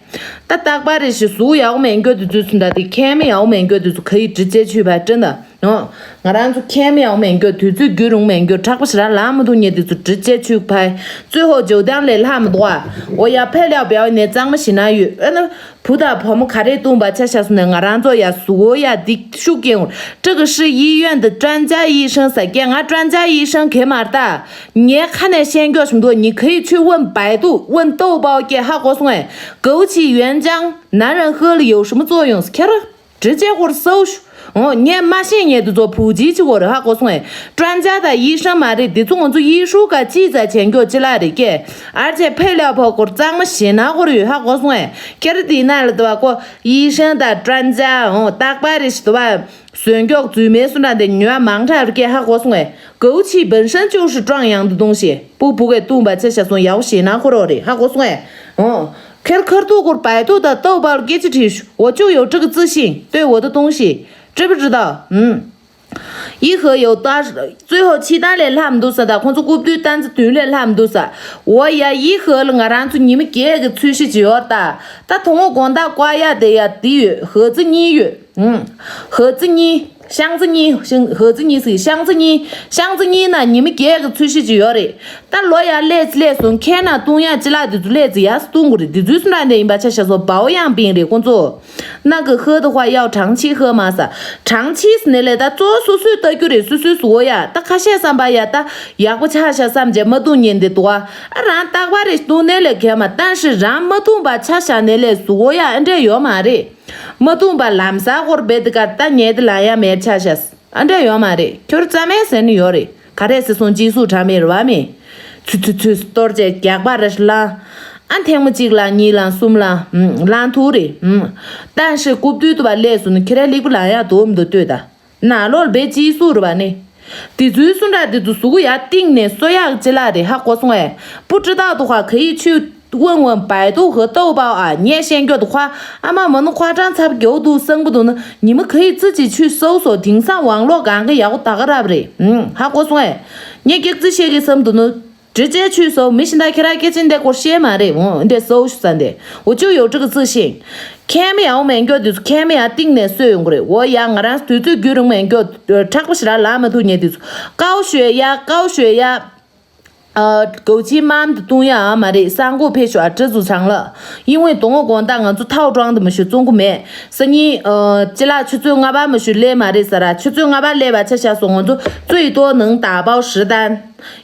ད་རྟག་པར་རེ་ཞིག་གཟུགས་ཡག་མེད་འགྱོ་དུས་ཚོད་སུ་འདྲ་དེ་ཁས་མི་ཡག་མེད་འགྱོ་དུས་ཚོད་ག་ཡི་直接去吧真的 ཨོ། ང་རང་ཚོ་ཁས་མི་ཡང་མེད་འགྱོ་དུས་ཚོད་རྒྱུན་རུང་མེད་འགྱོ་དྲག་པོ་ཞེ་དྲག་ལངས་མི་འདུག་ཉེ་དུས་ཚོད་འདྲི་བྱས་ཆུད་ཕའི།最后九点ལས་ལྷག་མི་འདུག་ཨ། འོ་ཡ་ཕེ་ལེའོ་བེའོ་ནས་གཙང་མ་ཞིག་ན་ཡོད་ཨ་ན། བུ་དང་བུ་མོ་ག་རེ་བཏུང་བ་ཆ་བཞག་སོང་ནས་ང་རང་ཚོ་ཡ་གཟུགས་པོ་ཡ་འདི་ཤུགས་རྐྱེན་འོང་། 这个是医院的专家医生ཟེར་སྐད་ང་专家医生གས་མ་རེད་ད། ངས་ཁ་ནས་བཤད་འགྱོ་ཞིག་མི་འདུག་ཉི་ཁའི་ཆུ་问百度问豆包སྐད་ཧ་གོ་སོང་ངས། 枸杞原浆男人喝了有什么作用ཁྱེད་རང་། 直接ཧོར་སོའུ་ཤུ། འོ་ངས་མ་ཤེས་ཉེ་དུ་ཚོ་བུ་ཅི་ཅི་ཧོར་ཧ་གོ་སོང་ངས། 专家དང་医生མ་རེད་དེ་ཚོ་ང་ཚོ་医书ག་ཅི་ཙ་བྱེད་འགྱོ་ཅི་ལ་རེད་ཀྱེ། ཨར་ཅེ་ཕེ་ལེ་ཕོ་ཁོར་གཙང་མ་ཞེ་ན་ཧོར་ཡོད་ཧ་གོ་སོང་ངས། ཁྱེར་དེ་ན་ལ་དུ་བ་ཁོ་医生དང་专家འོ་རྟག་པར་རེ་ཞིག་དུ་བ། ཟོན་མགྱོགས་རྫུས་མའི་སུ་འདྲ་འདི་ཉོ་བ་མང་དྲགས་རེད་ཀྱེ་ཧ་གོ་སོང་ངས། 枸杞本身就是壮阳的东西སྤུ་བུ་གས་བཏུང་བ་ཆ་བཞག་སོང་ཡག་ཞེ་ན་ཧོར་རེད་ཧ་གོ་སོང་ངས། འོ། 开开度过百度的豆包给其提取，我就有这个自信，对我的东西，知不知道？嗯。ཡི་ཧེ་ཡོད་ད། གཙོས་ཧོ་ཕྱི་ཐང་ལས་ལྷམ་འདུག་ས། ད་ཁོང་ཚོ་རྐུབ་བསྡུས་སྟན་རྩིས་དུས་ལས་ལྷམ་འདུག་ས། འོ་ཡ་ཡི་ཧེ་ལ་ང་རང་ཚོ་ཉི་མ་བརྒྱད་ཀྱི་ཚོས་གཞི་ཅིག་ཡོད་ད། ད་དུང་དགོང་དག་བཀག་ཡ་དེ་ཡ་དེ་ཡོད། ཧེ་ཙི་གཉིས་ཡོད། ཧེ་ཙི་གཉིས། ཤང་ཙི་གཉིས། ཤང་ཧེ་ཙི་གཉིས་ཟིག་ཤང་ཙི་གཉིས། ཤང་ཙི་གཉིས་ན་ཉི་མ་བརྒྱད་ཀྱི་ཚོས་གཞི་ཅིག་ཡོད་རེད། ད་ལོ་ཡ་ལས་ཙི་ལས་སོང་ཁྱེད་ན་བཏུང་ཡ་ཅི་ལ་དེ་ཚོ་ལས་ཙི་ཡ་སི་བཏུང་དགོས་རེད། དེ་ཚོའི་སུ་འདྲ་འདྲ་ཡིན་པ་ཆ་བཞག་སོ་བའོ་ཡང་པིན་རེད་ཁོང་ཚོ། ནག་གི་ཧེ་དུ་ཧ་ཡའོ་གྲངས་ཆེ་ཧེ་མ་ས། གྲངས་ཆེ་ནས་ལས་ད་གཙོ་སོ་སོས་ལྟ་རྒྱུ་རེད། སུ་སུས་སུ་འོ་ཡ་ད་ཁ་ཤས་བསམ་པ་ཡ་ད་ཡག་པོ་ཆ་བཞག་བསམ་བྱས་མ་བཏུང་ཉན་དེ་དུ་ཨ་རང་རྟག་པ་རེད་བཏུང་ནས་ལས་གལ་མ་ཏན་ཞིག་རང་མ་བཏུང་པ་ཆ་བཞག་ནས་ལས་སུ་འོ་ཡ་ཨ་འདྲས་ཡོད་མ་རེད། མ་བཏུང་པ་ལམ་སང་སྐོར་བེད་དི་ཀར་ད་ཉལ་དི་ལ་ཡ་མེད་ཆ་བཞག་ཨ་འདྲས་ཡོད་མ་རེད། ཁྱོད་རྩ་མེད་ཟེར་ནི་ཡོད་རེད། ག་རེ་ཟེར་སོང་ཅི་སུ་དྲ་མེད་རེད་བ་མེད། ཚུ་ཚུ་ཚུ་གཏོར་བྱས་རྒྱག་པ་རེ་ལ། ཨ་ཐེངས་མ་གཅིག་ལ་གཉིས་ལ་གསུམ་ལ་ལང་ཐུག་རེད། ཏན་ཞིག་རྐུབ་བསྡུས་དུ་བ་ལས་སུ་ནི་ཁྱེད་རའི་ལིག་པ་ལ་ཡ་དོ་མི་འདུག་ལྟོས་ད། ན་ལོར་བེ་ཅི་སུ་རུ་བ་ནི། དེ་ཚོའི་སུ་འདྲ་དེ་ཚོ་གཟུགས་ཡ་གཏིང་ནས་གསོ་ཡག་ཅི་ལ་རེད་ཧ་གོ་སོང་ཨེ། པུ་ཀྲི་ཏའོ་དུ་ཧ་ག་ཡི་ཆུ་ཝང་ཝང་བའི་ཏུ་ཧི་ཏོ་པའོ་ཨ་ཉེ་ཤེན་གྱོ་དུ་ཧ་ཨ་མ་མ་ནུ་ཁ་གྲང་ཚབ་གྱོ་དུ་སང་པོ་དུ་ནི་ཉི་མ་ག་ཡི་ཙི་ཅི་ཆུ་སོ་སོ་དེང་སང་ཝང་ལོ་གང་གི་ཡག་པོ་ད་ག་རབ་རེད། ཧ་གོ་སོང་ཨེ། ཉེ་ཀྱག་ཙི་ཤེ་གི་སམ་དུ་ནི། དྲི་ཆའི་ཆུད་སོ་མི་ཤི་ད་ཁྱེད་ར་སྐད་ཆེན་འདི་སྐོར་ཤེས་མ་རེད་འོ་འདི་སོ་ཤུ་ས་འདི་འོ་ཅུ་ཡོ་ཀྲི་གི་ཙི་ཤེས། ཁེ་མི་ཡའོ་མེན་གྱོ་དུས་ཁེ་མི་ཡ་ཏིང་ནས་སོས་ཡོང་གི་རེད་འོ་ཡ་ང་རང་དུས་ཚོད་རྒྱུན་རིང་མེན་གྱོ་དྲག་པོ་ཞི་ར་ལ་མ་ཐུག་ཉེ་དུས་ཀའོ་ཤོད་ཡ་ཀའོ་ཤོད་ཡ། ཨ་གོ་ཆི་མམ་དུ་ཏུང་ཡ་ཨ་མ་རེད་སང་གོ་ཕེ་ཤོ་ཨ་ཀྲི་ཙུ་ཚང་ལ། ཡིན་ཝེ་དོང་ངོ་དགོང་དག་ང་ཚོ་ཐའོ་ཀྲང་དུ་མ་ཞུ་བཙོང་གི་མེད། སང་ཉིན་ཨ་ཅི་ལ་ཆུ་ཚོད་ལྔ་པ་མ་ཞུ་ལས་མ་རེད་ས་ར་ཆུ་ཚོད་ལྔ་པ་ལས་པ་ཆ་ཤ་སོང་ང་ཚོ་ཙུའི་ཏོ་ནང་ད་པའོ་ཧྲི་ཏན།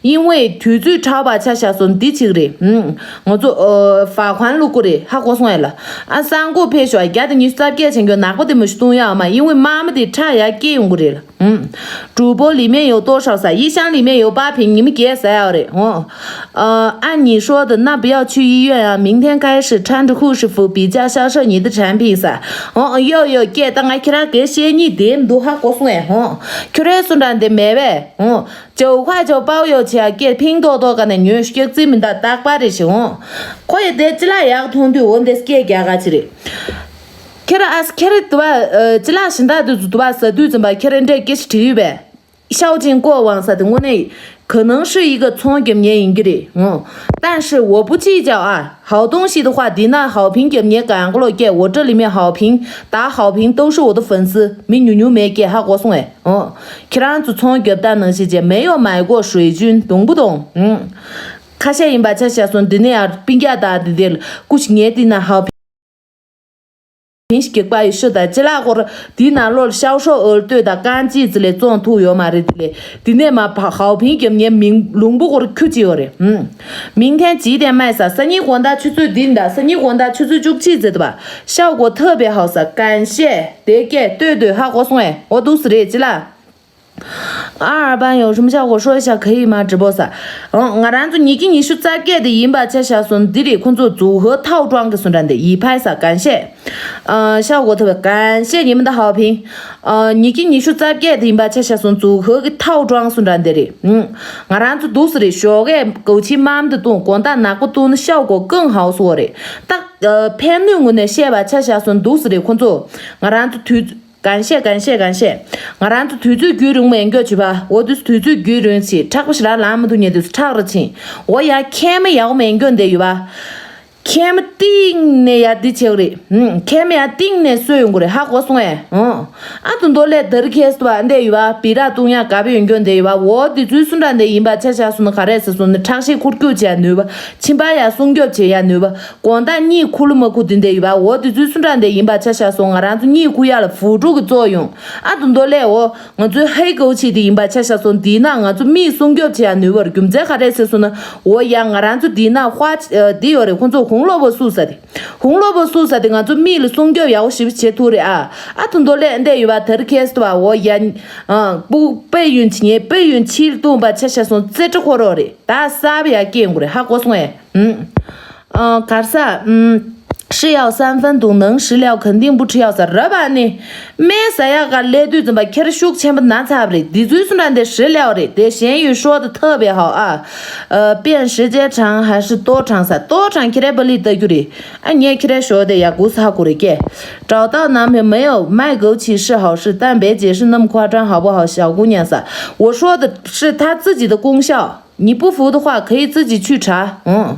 ཡིན་ཝེ་དུས་ཚོད་ཁྲའོ་བ་ཆ་ཤ་སོ་འདི་ཅིག་རེད། ཧུམ། ང་ཚོ་ཨོ་ཧྥ་ཁོན་ལུ་ཀུ་རེད་ཧ་གོ་སོང་ཡ་ལ། ཨ་སང་གོ་ཕེ་ཤོ་བརྒྱ་དང་ཉི་ཤུ་རྩ་བརྒྱད་བྱེད་མཁན་ནག་པོ་དེ་མི་ཤུ་གཏོང་ཡ་མ་ཡིན་ཝེ་མ་མ་དེ་ཁྲ་ཡ་སྐྱེ་ཡོང་གི་རེད་ལ། ཧུམ།主播里面有多少岁医生里面有八平你们给谁啊嘞？哦。呃，按你说的，那不要去医院啊，明天开始穿着护士服，比较销售你的产品噻。哦，要要给大家看那个些你点都还过送哎，哦，看来送上的没呗，哦。 ཅོ་ཁ་ཅོ་པའོ་ཡོ་ཆེ་ཨ་ཀེ་ཕིང་ཏོ་ཏོ་ཀ་ནས་ཉོས་སྐྱག་རྩིས་མི་འདའ་རྟག་པ་རེད་ཞེ་འོང་། ཁོ་ཡི་དེ་ཅི་ལ་ཡག་མཐོང་དུས་འོ་འདེ་སྐད་རྒྱག་ག་ཅི་རེད། ཁྱེད་ར་ཨ་ཁྱེད་ར་དུ་བ་ཅི་ལ་ཤིན་ད་དུ་དུ་བ་ས་དུས་ཙམ་པ་ཁྱེད་ར་འདྲས་སྐད་ཆ་དྲིས་ཡོད་པས། ཤའོ་ཅིན་ཀོ་ཝང་ས་དེ་དངོས་གནས་ག་ནང་ཧྲི་ཡི་ག་ཚོང་རྒྱབ་ཉེ་ཡིན་གྱི་རེད་འོང་། ཏན་ཧྲི་འོ་པུ་ཅི་ཅའོ་ཨ། 好东西的话，迪娜好评给你感觉了，给我这里面好评打好评都是我的粉丝，没牛牛没给哈国送哎，哦，ཁྱེད་རང་ཚོ་ཚོང་རྒྱབ་ད་ནང་བཞིན་བྱས་没有买过水军懂不懂？嗯，ཁ་ཤས་ཡིན་པ་ཆ་བཞག་སོང་འདི་ནས་ཡང་པིན་རྒྱ་དང་འདི་འདིར་ཀུ་ཤི་ངའི་འདི་ན་ཧའོ་ཕིན་ཞིག་གེགས་པ་ཡི་ཤུ་དང་ཅི་ལ་སྐོར་འདི་ན་ལོར་ཤའོ་ཧྲོ་ཨོལ་ལྟོས་དང་རྐང་རྗེས་ཙི་ལས་བཙོང་ཐུབ་ཡོད་མ་རེད། དེ་ལས་འདི་ནས་མ་ཕ་ཧའོ་ཕིན་རྒྱབ་ངའི་མིང་ལུང་པོ་སྐོར་ཁྱུ་ཅི་ཡོད་རེད། ཧུམ། 明天几点卖撒？སང་ཉིན་དགོང་དག་ཆུ་ཚོད་འདི་འདྲ་སང་ཉིན་དགོང་དག་ཆུ་ཚོད་བཅུ་གཅིག་ཙམ་དུ་བ་ཤའོ་གོ་ཐབ་པའི་ཧའོ་ས་གན་ཤེ་དེ་སྐད་ལྟོས་ལྟོས་ཧ་གོ་སོང་ཨེ་འོ་འདུག་སི་རེད་ཅི་ལ། ཨ་ཨར་པན་ཡོ་རུམ་ཤའོ་གོ་ཧྲོ་ཤ་ག་ཡི་མ་直播ས། ཨོ་ང་རང་ཚོ་ཉིས་ཀྱི་ཉི་ཤུ་རྩ་བརྒྱད་དེ་ཡིན་པ་ཆ་བཞག་སོང་འདི་རེད་ཁོང་ཚོ་ཛུ་ཧོ་ཐའོ་ཀྲང་གི་སུ་འདྲ་འདི་ཡི་ཕའི་ས་གན་ཤེ། ཨ་ཤའོ་གོ་ཐབ་པའི་གན་ཤེ་ཉི་མ་ད་ཧའོ་ཕིན། ཨ་ཉིས་ཀྱི་ཉི་ཤུ་རྩ་བརྒྱད་དེ་ཡིན་པ་ཆ་བཞག་སོང་ཛུ་ཧོ་གི་ཐའོ་ཀྲང་སུ་འདྲ་འདི་རེད། ཧུམ། ང་རང་ཚོ་འདུག་སི་རེད་ཞོགས་ཀས་གའུ་ཆི་མམ་དུ་བཏུང་དགོང་དག་ནག་པོ་བཏུང་ན་ཤའོ་གོ་ཀང་ཧའོ་སོ་རེད། ད་ཨ་ཕན་ནུས་ངོས་ནས་བཤད་པ་ཆ་བཞག་སོང་འདུག་སི་རེད་ཁོང་ཚོ་ང་རང་ཚོ་དུས། གན་ཤེ་གན་ཤེ་གན་ཤེ། ང་རང་ཚོ་དུས་ཚོད་རྒྱུན་རིང་མོ་ཡན་འགྱོ་བྱེད་པ་འོ་དུས་དུས་ཚོད་རྒྱུན་རིང་ཞིག་ཁྲག་པ་ཞིག་ར་ལངས་མི་འདུག་ཉེ་དུས་ཁྲག་ར་ཕྱིན། འོ་ཡ་ཁེ་མི་ཡག་མོ་ཡན་འགྱོ་འདི་ཡོད་པ། ཁེ་མི་གཏིང་ནས་ཡ་འདི་བྱེད་གི་རེད། ཧུམ། ཁེ་མི་ཡ་གཏིང་ནས་གསོས་ཡོང་གི་རེད་ཧ་གོ་སོང་ཨེ། ཧུམ། ཨ་དུ་མདོ་ལས་དར་ཁེ་སི་དུ་བ་འདི་ཡོད་པ་བི་ར་བཏུང་ཡ་ག་བི་ཡོད་འགྱོ་འདི་ཡོད་པ་འོ་དུས་ཚོད་སུ་འདྲ་འདི་ཡིན་པ་ཆ་བཞག་སོང་ན་ག་རེ་ཟེར་སོང་ན་ཁྲག་ཤེད་འཁོར་རྒྱུག་བྱེད་ཡ་ནུས་པ་མཆིན་པ་ཡ་སྲུང་སྐྱོབ་བྱེད་ཡ་ནུས་པ། དགོང་དག་གཉིད་ཁུག་ལ་མ་ཁུག་དེ་འདྲ་ཡོད་པ་འོ་དེ་ཚོའི་སུ་འདྲ་འདྲ་ཡིན་པ་ཆ་བཞག་སོང་ང་རང་ཚོ་གཉིད་ཁུག་ཡག་ལ་བུ་ཕྲུག་གི་གཙོ་ཡོང་ཨ་དུ་མདོ་ལས་འོ་ང་ཚོའི་ཧའི་ཀའུ་ཆི་དེ་ཡིན་པ་ཆ་བཞག་སོང་དེས་ན་ང་ཚོ་མིག་སྲུང་སྐྱོབ་བྱེད་ཡག་ནུས་པར་རྒྱུ་མཚན་ག་རེ་ཟེར་སོང་ན་འོ་ཡ་ང་རང་ཚོ་དེས་ན་ཧྭ་དེ་ཡོད་རེད་ཁོང་ཚོ་ཧུང་ལོ་བོ་སུ་ས་དེ་ཧུང་ལོ་བོ་སུ་ས་དེ་ང་ཚོ་མིག་ལ་སྲུང་སྐྱོབ་ཡག་པོ་ཞིབ་བྱེད་ཐུབ་རེད་ཨ་ཨ་དུ་མདོ་ལས་འདྲ་ཡོད་པ་དར་ཁེ་སི་དུ་བ་འོ་ཡ་སྤུ་པེ་ཡུན་ཆི་ཉེ་པེ་ཡུན་ཆི་ལ་བཏུང་པ་ཆ་བཞག་སོང་རྩེ་གྲི་ཁོ་རོ་རེད། ད་ས་བ་ཡ་སྐྱེ་ཡོང་གི་རེད་ཧ་གོ་སོང་ཨེ། ཨུམ། ཨ་གར་ས། ཨུམ། 吃药三分毒，能食料肯定不吃药 ཟེར་ར་བ་ནི། སྨན་ཟ་ཡག་ག་སླེབས་དུས་ཙམ་པ་ཁྱེར་ཤུགས་ཆེན་པོ་ན་ཚར་བ་རེད། འདི་ཚོའི་སུ་འདྲ་འདི་ཧྲི་ལེའོ་རེད་དེ། 咸鱼说得特别好啊。呃，变时间长还是多长 ཟེར། 多长 ཁྱེད་རའི་པ་ལི་ལྟ་རྒྱུ་རེད། ཨ་ངས་ཁྱེད་རའི་ཞོ་དེ་ཡ་གུ་ས་ཧ་གོ་རེད་ཀྱེ། 找到男朋友没有？卖枸杞是好事，但别解释那么夸张，好不好，小姑娘 ཟེར། 我说的是他自己的功效。 你不服的话，可以自己去查。嗯，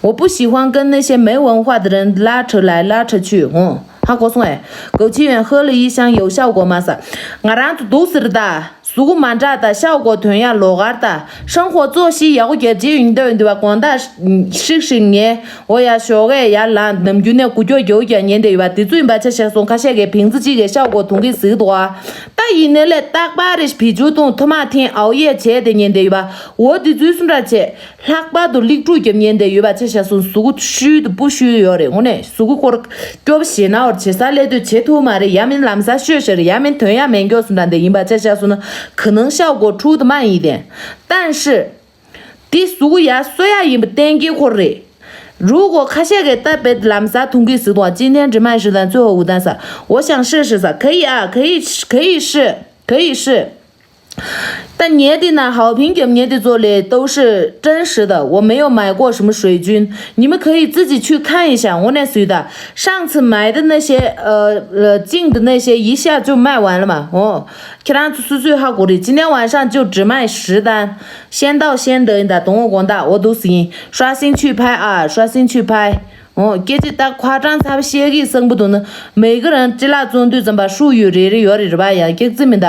我不喜欢跟那些没文化的人拉扯来拉扯去。嗯，ཧ་གོ་སོང་ཨེ། 枸杞 丸喝了一箱有效果吗 ཟེར། ང་རང་ཚོ་འདུག་ཟེར་ད། གཟུགས་མ་འདྲ་ད། 效果 དོན་ཡ་ལོག་གར་ད། 生活作息 ཡག་པོ་རྒྱབ་ཅིག་ཡིན་འདོད་འདི་བ་དགོང་དག་ཧྲིག་ཧྲིག་ངས་འོ་ཡ་ཞོགས་ཀས་ཡར་ལངས། ནམ་རྒྱུན་ནས་སྒུག་ཀྱོག་རྒྱག་རྒྱག་ཉན་བསྡད་ཡོད་པ་དེ་ཚོ་ཡིན་པ་ཆ་བཞག་སོང་། ཁ་ཤས་ཀྱིས་བེང་ཙི་གཅིག་གིས་ཤའོ་གོ་ཐུང་གི་ཟིག་འདུག་ཨ། ད་ཡིན་ནའི་ལས་རྟག་པར་རེ་བི་ཇུ་བཏུང་ཐོ་མ་ཐེན་ཨའོ་ཡེ་བྱས་ཏེ་ཉན་བསྡད་ཡོད་པ། འོ་དེ་ཚོའི་སུ་འདྲ་བྱས། ལྷག་པར་དུ་ལིག་ཀྲུ་རྒྱབ་ཉན་བསྡད་ཡོད་པ་ཆ་བཞག་སོང་། གཟུགས་ཤུལ་དུ་སྤུ་ཤུལ་ཡོད་རེད། དངོས་གནས་གཟུགས་སྐོར་སྐྱོ་པོ་ཞེ་ན་བར་བྱེད་ས་སླེབས་དུས་བྱེད་ཐུབ་མ་རེད། ཡ་མིན་ལམ་སང་ཤོད་ཤེར་ཡ་མིན་དོན་ཡ་མེད་མགྱོགས་སུ་འདྲ་འདི་ཡིན་པ་ཆ་བཞག་སོང་ན་ག་ནང་ཤའོ་གོ་ཁྲུ་དུ་མ་ཡིན་ཏེ། 但是 དེ་གཟུགས་ཡ་གསོ་ཡ་ཡིན་པ་གཏན་འཁེལ་ཁོ་རེད། 如果 ཁ་ཤས་ཀྱིས་ད་བེད་ལམ་སང་ཐུང་གི་ཟིག་དང་今天只卖十单，最后五单 ཟེར། 我想试试 ཟེར། 可以啊，可以可以试，可以试。 ད་ཉལ་དེ་ན་好评 རྒྱབ་ཉལ་དེ་ཚོ་ལས་都是真实的，我没有买过什么水军，你们可以自己去看一下。 འོ་ནས་སུས་ད། 上次买的那些呃呃进的那些一下就卖完了嘛。 ཨོ། ཁྱེད་རང་ཚོ་སུ་སུས་ཧ་གོ་རེད། 今天晚上就只卖十单，先到先得。 ཡིན་ད་དང་པོ་དགོང་དག་འོ་འདུག་སེ་ཡིན། 刷新去拍啊，刷新去拍。 ཨོ། སྐད་ཆ་ད་ཁ་གྲངས་ཚ་པོ་བཤད་གི་སང་པོ་འདུག་ན། མི་གི་རང་ཅི་ལ་བཙོང་དུས་ཙམ་པ་ཧྲུའུ་ཡོད་རེ་རེ་ཡོད་རེད་རེད་པ། ཡང་སྐྱག་རྫི་མི་ད།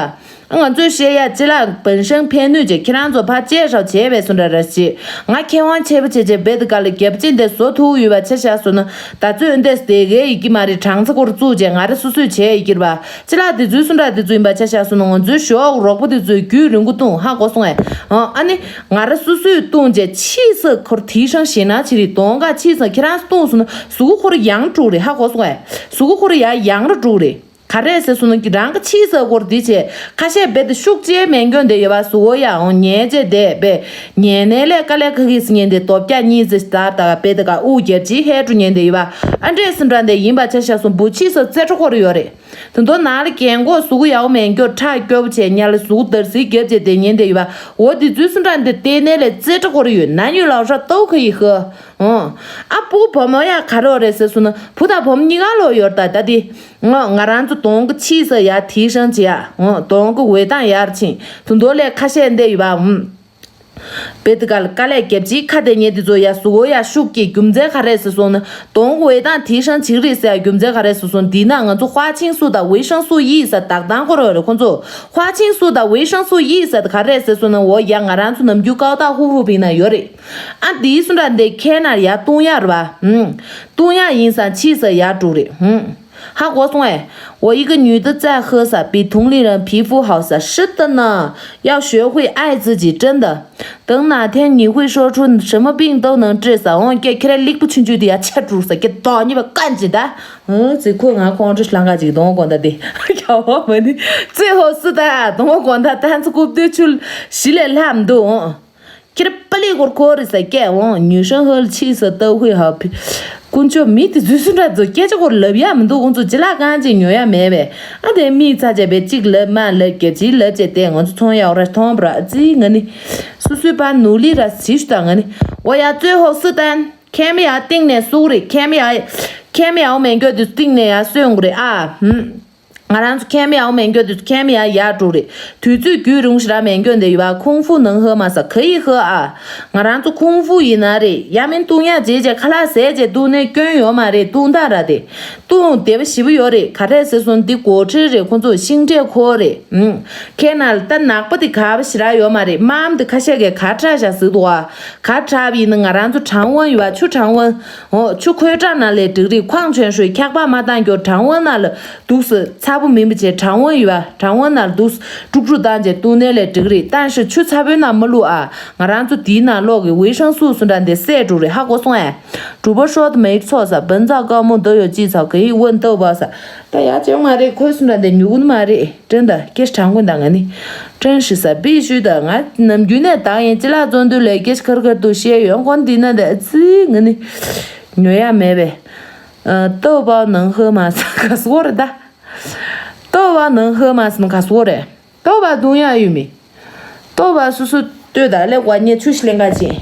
ང་ཚོས་བཤད་ཡ་ཅི་ལ་本身 ཕན་ནུས་ཀྱི་ཁྱེད་རང་ཚོ་ཕ་ཅེ་ཧྲའོ་བྱས་པའི་སུ་འདྲ་ར་ཞིག་ང་ཁེ་དབང་ཆེ་པོ་བྱས་བྱས་བེད་དཀའ་ལ་རྒྱབ་ཅིག་འདི་བཟོ་ཐུབ་ཡོད་པ་ཆ་བཞག་སོང་ན། ད་ཚོད་འདི་དེ་གའི་ཡི་གེ་མ་རེད། གྲངས་ཚ་སྐོར་བཙུགས་བྱས་ང་རེ་སུ་སུས་བྱས་ཡི་གེ་ར་བ། ཅི་ལ་དེ་ཚོའི་སུ་འདྲ་དེ་ཚོ་ཡིན་པ་ཆ་བཞག་སོང་ན། ང་ཚོའི་ཞོག་རོགས་པོ་དེ་ཚོས་རྒྱུན་རིང་པོ་བཏུང་ཧ་གོ་སོང་ངས། ཨ་ནི་ང་རེ་སུ་སུས་བཏུང་བྱས་ཕྱིས་སུ་ཁོར་提升 ཞེ་ན་ཆི་རེད། དོང་ག་ཕྱིས་སུ་ཁྱེད་རང་བཏུང་སོང་ན་གཟུགས་ཁོར་ཡང་དཀྲུག་རེད། ཧ་གོ་སོང་ངས། གཟུགས་ཁོར་ཡང་ཡང་ར་དཀྲུག་རེད། ག་རེ་ཟེར་སོང་ན་རང་གི་ཕྱིས་སུ་སྐོར་འདི་བྱས། ཁ་ཤས་བེད་ཤུགས་ཆེ་མེད་མགྱོན་དེ་ཡོད་པ་སུ་འོ་ཡ་འོང་ཉལ་བྱས་བསྡད་པས། ཉལ་ནས་ལས་དཀའ་ལས་ཁག་གིས་ཉན་དེ་སྟོབས་རྒྱག་གཉིས་ཙི་ལྟར་ད་བེད་དཀའ་དབུགས་རྒྱབ་ཅིག་ཧད་འགྲོ་ཉན་དེ་ཡོད་པ། ཨ་འདྲས་སུ་འདྲ་འདི་ཡིན་པ་ཆ་བཞག་སོང་། བུ་ཕྱིས་སུ་རྩེ་གྲ་ཁོར་ཡོད་རེད། དེ་ཚོ་ནང་ལ་རྒན་གོག་གཟུགས་ཡག་པོ་མེད་མགྱོགས་ཁྲག་སྐྱོ་པོ་བྱས་ཉལ་ལ་གཟུགས་འདར་སིག་རྒྱབ་བྱས་དེ་ཉན་དེ་ཡོད་པ། འོ་དེ་ཚོའི་སུ་འདྲ་འདི་བལྟས་ནས་ལས་རྩེ་གྲ་ཁོར་ཡོད། 男女老少都可以喝。 ཨོ། ཨ་བུ་བུ་མོ་ཡ་ག་རེ་རེད་ཟེར་སོང་ན་བུ་དང་བུ་མོ་གཉིས་ཀ་ལོ་ཡོད་ད་ད་དེ། ང་ང་རང་ཚོ་དོང་གི་ཕྱིས་སུ་ཡ་提升 བྱེད་ཡ། ཨོ་དོང་གི་འོད་མདངས་ཡར་ཕྱིན། དེ་ཚོ་ལས་ཁ་ཤས་འདི་ཡོད་པ། ཨུམ། བེད་དཀའ་ལ་དཀའ་ལས་རྒྱབ་ཅིག་ཁ་དེ་ཉལ་དེ་ཚོ་ཡ་གཟུགས་འོ་ཡ་ཤུགས་ཀྱིས་རྒྱུ་མཚན་ག་རེ་ཟེར་སོང་ན། དོང་གི་འོད་མདངས་提升 བྱེད་རེད་ཟེར་ཡ་རྒྱུ་མཚན་ག་རེ་ཟེར་སོང་། འདི་ན་ང་ཚོ་花青素 དང་维生素E ཟེར་དག་དང་སྐོར་བ་རེད་ཁོང་ཚོ། 花青素 དང་维生素E ཟེར་ག་རེ་ཟེར་སོང་ན་འོ་ཡ་ང་རང་ཚོ་ནམ་རྒྱུན་ཀའོ་ཏ་ཧུ་ཧུ་བིང་ན་ཡོད་རེད། ཨ་འདིའི་སུ་འདྲ་འདི་ཁྱེད་ན་ཡ་བཏུང་ཡ་རེད་པ། ཨུམ། བཏུང་ཡ་ཡིན་ཙང་ཕྱིས་སུ་ཡ་དཀྲུག་རེད། ཨུམ། ཧ་གོ་སོང་ངས། 我一个女的在喝 ཟེར། 比同龄人皮肤好 ཟེར། 是的呢，要学会爱自己，真的。等哪天你会说出什么病都能治 ཟེར། འོང་ཀྱེ་ཁྱེད་རང་ལིག་པ་ཆུང་ཆུང་དེ་ཡ་ཆ་དཀྲུག་ཟེར། ཀྱེ་དོག་ཉེས་པ་ཀན་ཅི་ད། ཨོ་ཙི་ཁོ་ང་ཁོང་ཁྲོ་ལང་ག་ཅིག་དོང་གོང་ད་དེ། ཡ་བ་མ་ནི་ཙི་ཧོ་སི་ད་དོང་གོང་ད་ད་ཚི་ཀུབ་དེ་ཆུ་ཞི་ལས་ལྷམ་འདུག་འོང་། ཁྱེད་རང་པ་ལི་སྐོར་ཁོ་རེ་ཟ་སྐད་འོང་། 女生喝了气色都会好。དཀོན་མཆོག་མི་དེ་ཚོའི་སུ་འདྲ་ཚོ་སྐད་ཆ་སྐོར་ལབ་ཡ་མི་འདུག་ཁོང་ཚོ་ཅི་ལ་གང་ཅིག་ཉོ་ཡ་མེད་པས། ཨ་དེ་མིག་ཚ་བྱས་པས་གཅིག་ལབ་མ་ལབ་རྒྱབ་ཅིག་ལབ་བྱས་དེ་ང་ཚོ་ཚོང་ཡག་ར་མཐོང་པ་ར་ཙི་ང་ནི། སུ་སུའི་པ་ནུ་ལི་ར་ཟི་ཞུ་དང་ང་ནི། འོ་ཡ་ཙོས་ཧོ་སི་ཏན་ཁེམ་ཡ་སྟེང་ནས་སུག་རེད། ཁེམ་ཡ་ཁེམ་ཡའོ་མེན་གྱོད་དུ་སྟེང་ནས་ཡ་སོན་དགོས་རེད་ཨ། ཧུམ། ང་རང་ཚོ་ཁེམ་ཡའོ་མེན་གྱོད་དུ་ཁེམ་ཡ་ཡ་དྲུག་རེད། དུས་ཚོད་རྒྱུན་རིང་ཞིག་ར་མེན་གྱོད་འདི་ཡོད་པ། 空腹能喝吗 ཟེར། 可以喝啊། ང་རང་ཚོ་空腹 ཡིན་ན་རེད། ཡ་མིན་བཏུང་ཡ་བྱེད་བྱས་ཁ་ལག་ཟས་བྱས་བཏུང་ནས་སྐྱོན་ཡོད་མ་རེད། བཏུང་ད་ར་དེ། བཏུང་བདེ་བ་ཞེ་པོ་ཡོད་རེད། ག་རེ་ཟེར་སོང་འདི་果汁 རེད། ཁོ་ཚོ་ཤིང་འབྲས་ཁོ་རེད། ཨུམ། ཁེ་ན་ལ་ད་ནག་པོ་དེ་ག་བ་ཞེ་དྲག་ཡོད་མ་རེད། དམར་མོ་དེ་ཁ་ཤས་ཀྱིས་ག་ཁྲ་བཞག་ཟེར་འདུག་ཨ། ག་ཁྲ་བ་ཡིན་ན་ང་རང་ཚོ་常温 ཡོད་པ། ཆུ་常温། འོ་ཆུ་ཁོལ་གྲང་ན་ལས་འགྲིག་རེད། 矿泉水 འཁྱག་པ་མ་བཏང་རྒྱུ། 常温 ན་ལ་འདུག་སེ་ཚ་པོ་མིན་པ་བྱས། 常温 ཡོད་པ། 常温 ན་ལ་འདུག་སེ་དཀྲུག་དཀྲུག་བཏང་བྱས་བཏུང་ནས་ལས་འགྲིག་རེད། ད་ཤི་ཆུ་ཚ་པོའི་ནང་མ་བླུགས་ཨ། ང་རང་ཚོ་དེའི་ནང་ལོག་གི་维生素 སུ་འདྲ་འདི་བསད་འགྲོ་རེད། ཧ་གོ་སོང་ཨེ། 主播说的没错 ཟེར། 本草纲目都有记载，可以问豆包 ཟེར། ད་ཡ་བྱེད་མ་རེད། ཁོས་སུ་འདྲ་འདི་ཉུག་གུ་མ་རེད།真的 སྐད་ཆ་དྲང་པོ་འདང་ང་ནི། 真是 ཟེར། 必须的 ང་ནམ་རྒྱུན་ནས་བཏང་ཡིན། ཅི་ལ་བཙོང་དུས་ལས་སྐད་ཆ་ཁར་ཁར་དུ་བཤད་ཡོད། ཁོང་འདི་ན་འདི་ཨ་ཙི་ང་ནི་ཉོ་ཡ་མེད་པས། ཨ།豆包能喝吗 ཟེར་ག་སོ་རེད་ད། 豆包能喝吗 ཟེར་ན་ག་སོ་རེད། 豆包 བཏུང་ཡག་ཡོད་མེད། 豆包 སོ་སོ་ལྟོས་དང་། ལེགས་པ་ཉེ་ཆུ་ཞིག་ལེན་ག་ཅིག་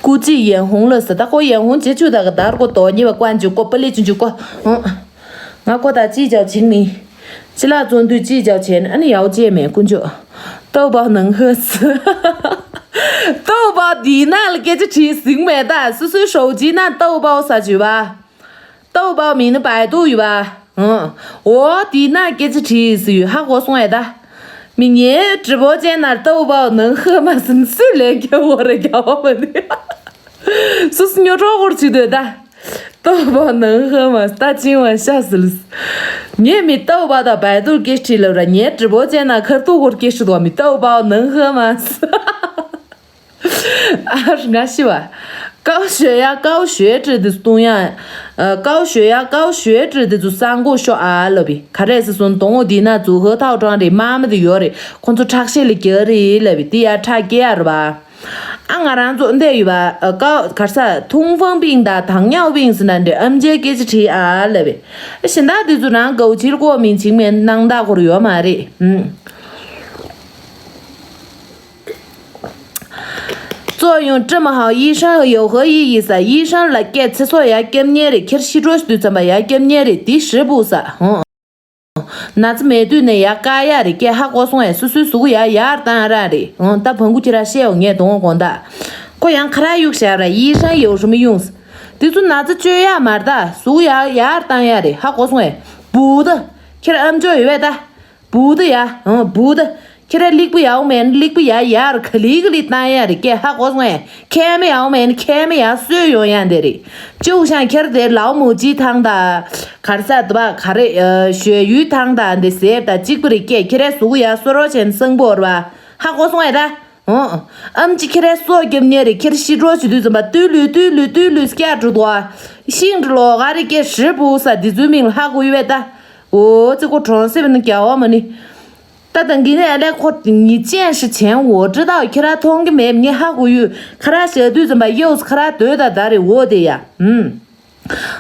ཀུ་ཅི་ཡན་ཧུང་ལ་ཟེར། ད་ཁོ་ཡན་ཧུང་ཅི་ཆུ་ད་ག་དར་གོ་དོ་ཉེ་བ་ཀོན་ཅུ་ཀོ་པ་ལི་ཅུན་ཅུ་ཀོ། ཨང་། ང་ཁོ་ད་ཅི་ཅའོ་ཆིང་མིན། ཅི་ལ་བཙོན་དུས་ཅི་ཅའོ་བྱས་ནས་ཨ་ནི་ཡའོ་ཅེ་མེན་ཀུན་ཅོ། 豆包能喝 ཟེར། 豆包 དེའི་ནང་ལ་སྐད་ཆ་དྲིས་ཟིན་མེད་ད། སུ་སུའི་ཧྲོའུ་ཅི་ན་豆包 ཟ་བྱུས་པ། 豆包 མིན་ན་百度 ཡོད་པ། ཨང་། འོ་དེའི་ནང་སྐད་ཆ་དྲིས་ཟིན་ཡོད། ཧ་གོ་སོང་ཨེ་ད། མི་ངའི་直播间ན་豆包能喝吗 ཟེར་ན་སུས་ལན་རྒྱག་འོ་རེ་རྒྱག་བ་མ་ནི། སུ་སུ་ཉོ་གྲོགས་སྐོར་བྱེད་འདོད་ད། 豆包能喝吗 ད་ཅིང་བ་ཤ་ཟིལ། ངས་མི་豆包 དང་百度 སྐད་ཆ་དྲིས་ལབ་ར། ངའི་直播间ན་ཁར་ཐུག་སྐོར་སྐད་ཆ་དྲིས་འདུག་མི་豆包能喝吗 ཟེར། ཨ་ང་ཤི་བ། 高血压高血脂 དེ་ཚོ་བཏུང་ཡག་ཨ། 高血压高血脂 དེ་ཚོ་ས་འགོག་ཤོག་ཨ་ལབ་པས། ག་རེ་ཟེར་སོང་། དོང་འོ་དེ་ན་ཙུ་ཧེ་ཐའོ་ཀྲང་རེད། མ་མ་དེ་ཡོད་རེད། ཁོང་ཚོ་ཁྲག་ཤེད་ལ་རྒྱག་རེད་ལབ་པས། དེ་ཡ་ཁྲག་སྐྱེ་ཡག་རེད་པ། ཨ་ང་རང་ཚོ་འདས་ཡོད་པ། ཨ། 高ག་རེ་ཟ། 痛风病 དང་糖尿病 ཟེར་ན་འདྲ། ཨམ་ཆིའི་སྐད་ཆ་དྲིས་ཨ་ལབ་པས། ཨ་གཞན་དག་དེ་ཚོ་རང་གའུ་ཆིལ་ཀོ་མིན་ཆིང་མེན་སྣང་དག་སྐོར་ཡོད་མ་རེད། ཨུམ། 作用这么好，医生有何意义 ཟེར། 医生 ལ་སྐད་ཚེ་སྲོག་ཡར་སྐྱབས་མཁན་རེད། ཁྱེར་ཤི་འགྲོ་ཤི་དུས་ཙམ་པ་ཡར་སྐྱབས་མཁན་རེད། དེ་ཧྲིལ་པོ་ཟེར། ཧོ། ན་ཚ་མེད་དུས་ནས་ཡར་བཀག་ཡག་རེད། སྐད་ཧ་གོ་སོང་ཨེ། སོ་སོའི་གཟུགས་ཡར་ཡར་བཏང་ཡག་རང་རེད། ཧོ། ད་བང་གུ་ཁྱེད་རང་བཤད་འོ། ངས་དོང་དགོང་དག་ཁོ་ཡང་ཁ་ར་གཡུག་བཞག་ར། 医生有什么用 ཟེར། དེ་ཚོ་ན་ཚ་བཅོས་ཡག་མ་རེད་ད། གཟུགས་ཡར་ཡར་བཏང་ཡག་རེད། ཧ་གོ་སོང་ཨེ། 补的 ཁྱེད་རང་ཨམ་ཅོག་ཡོད་པས་ད། 补的 ཡ། ཨང་། 补的 ཁྱེད་རང་ལིག་པ་ཡག་མེད་ན་ལིག་པ་ཡར་ཡར་ག་ལི་ག་ལི་བཏང་ཡག་རེད། སྐད་ཧ་གོ་སོང་ཨེ། 开门 ཡག་མེད་ན་开门 ཡར་གསོས་ཡོང་ཡག་འདི་རེད། 就像 ཁྱེད་རང་དེ་老母鸡汤 དང་ག་རེ་ཟ་འདུག་པ། ག་རེ། ཨ། 血鱼汤 དང་འདི་ཟེར་ད་གཅིག་པ་རེད། སྐད་ཁྱེད་རང་གཟུགས་ཡར་གསོ་རོགས་བྱས་ན་སང་པོ་རེད་པ། ཧ་གོ་སོང་ཨེ་ད། ཨང་། ཨམ་ཆི་ཁྱེད་རང་སྲོག་སྐྱོབ་མཁན་རེད། ཁྱེད་རང་ཤི་འགྲོ་བྱེད་དུས་ཙམ་པ་ཏུ་ལུ་ཏུ་ལུ་ཏུ་ལུ་སྐད་འགྲོ་འདུག་ཨ། ཤིང་འབྲུ་ལོག་ག་རེ་སྐད་ཧྲིལ་པོ་ཟེར་འདི་ཚོའི་མིང་ལ་ཧ་གོ་ཡོད་པས་ད། འོ་ཙི་ཀོ་གྲོང་གསེབ་ནི་རྒྱལ་བ་མ་ནི། ད་ད་གིན་ཨ་ལས་ཁོ་ཉི་ཅན་ཧྲི་ཆེན་འོ་ཀྲི་ད་ཁྱེད་རང་མཐོང་གི་མེད། ངས་ཧ་གོ་ཡོད། ཁ་ར་བྱེད་དུས་ཙམ་པ་ཡོད་ཁ་ར་སྡོད་ད་ད་རེད། འོ་དེ་ཡ། ཨུམ།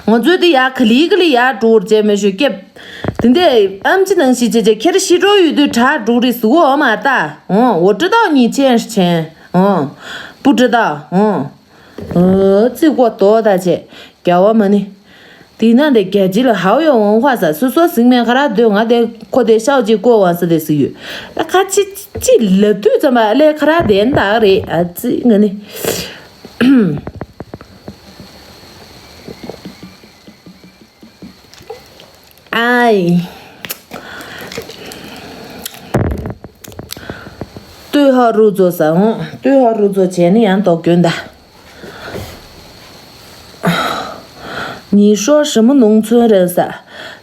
ང་ཚོའི་དེ་ཡར་ག་ལི་ག་ལི་ཡར་འགྲོ་རེད་མི་ཤོད་སྐྱེབ། དེ་འདྲའི་ཨམ་ཆི་ནང་བཞིན་བྱེད་བྱེད་ཁྱེར་ཤི་འགྲོ་ཡོད་དུས་དྲག་འགྲོ་རེད་ཟུག་འོ་མ་ལྟ། ཨོ་འོ་ཀྲི་ཏའོ་ཉི་ཆེན་ཧྲི་ཆེན། ཨོ་པུ་ཀྲི་ཏའོ། ཨོ་ཨོ་ཙི་ཀོ་ཏོ་ད་བྱེད་རྒྱལ་བ་མ་ནི། དེས་ན་དེ་རྒྱལ་སྤྱི་ལ་ཧའོ་ཡོ་འོང་ཧ་ས་སོ་སོ་ཟིང་མེད་ཁ་ར་སྡོད། ང་དེ་ཁོ་དེ་ཤའོ་ཅིག་ཀོ་བ་ས་དེ་ཟིག་ཡོད། ཨ་ཁ་ཅི་ཅི་ལབ་དུས་ཙམ་པ་ཨ་ལས་ཁ་ར་དེ་འདག་རེད། ཨ་ཙི་ང་ནི། ཨའི། ཏུའི་ཧོ་རུ་ཛོ་ས་འོང་། ཏུའི་ཧོ་རུ་ཛོ་བྱས་ནི་ཡང་དོགས་སྐྱོན་ད། 你说什么农村人 ཟེར།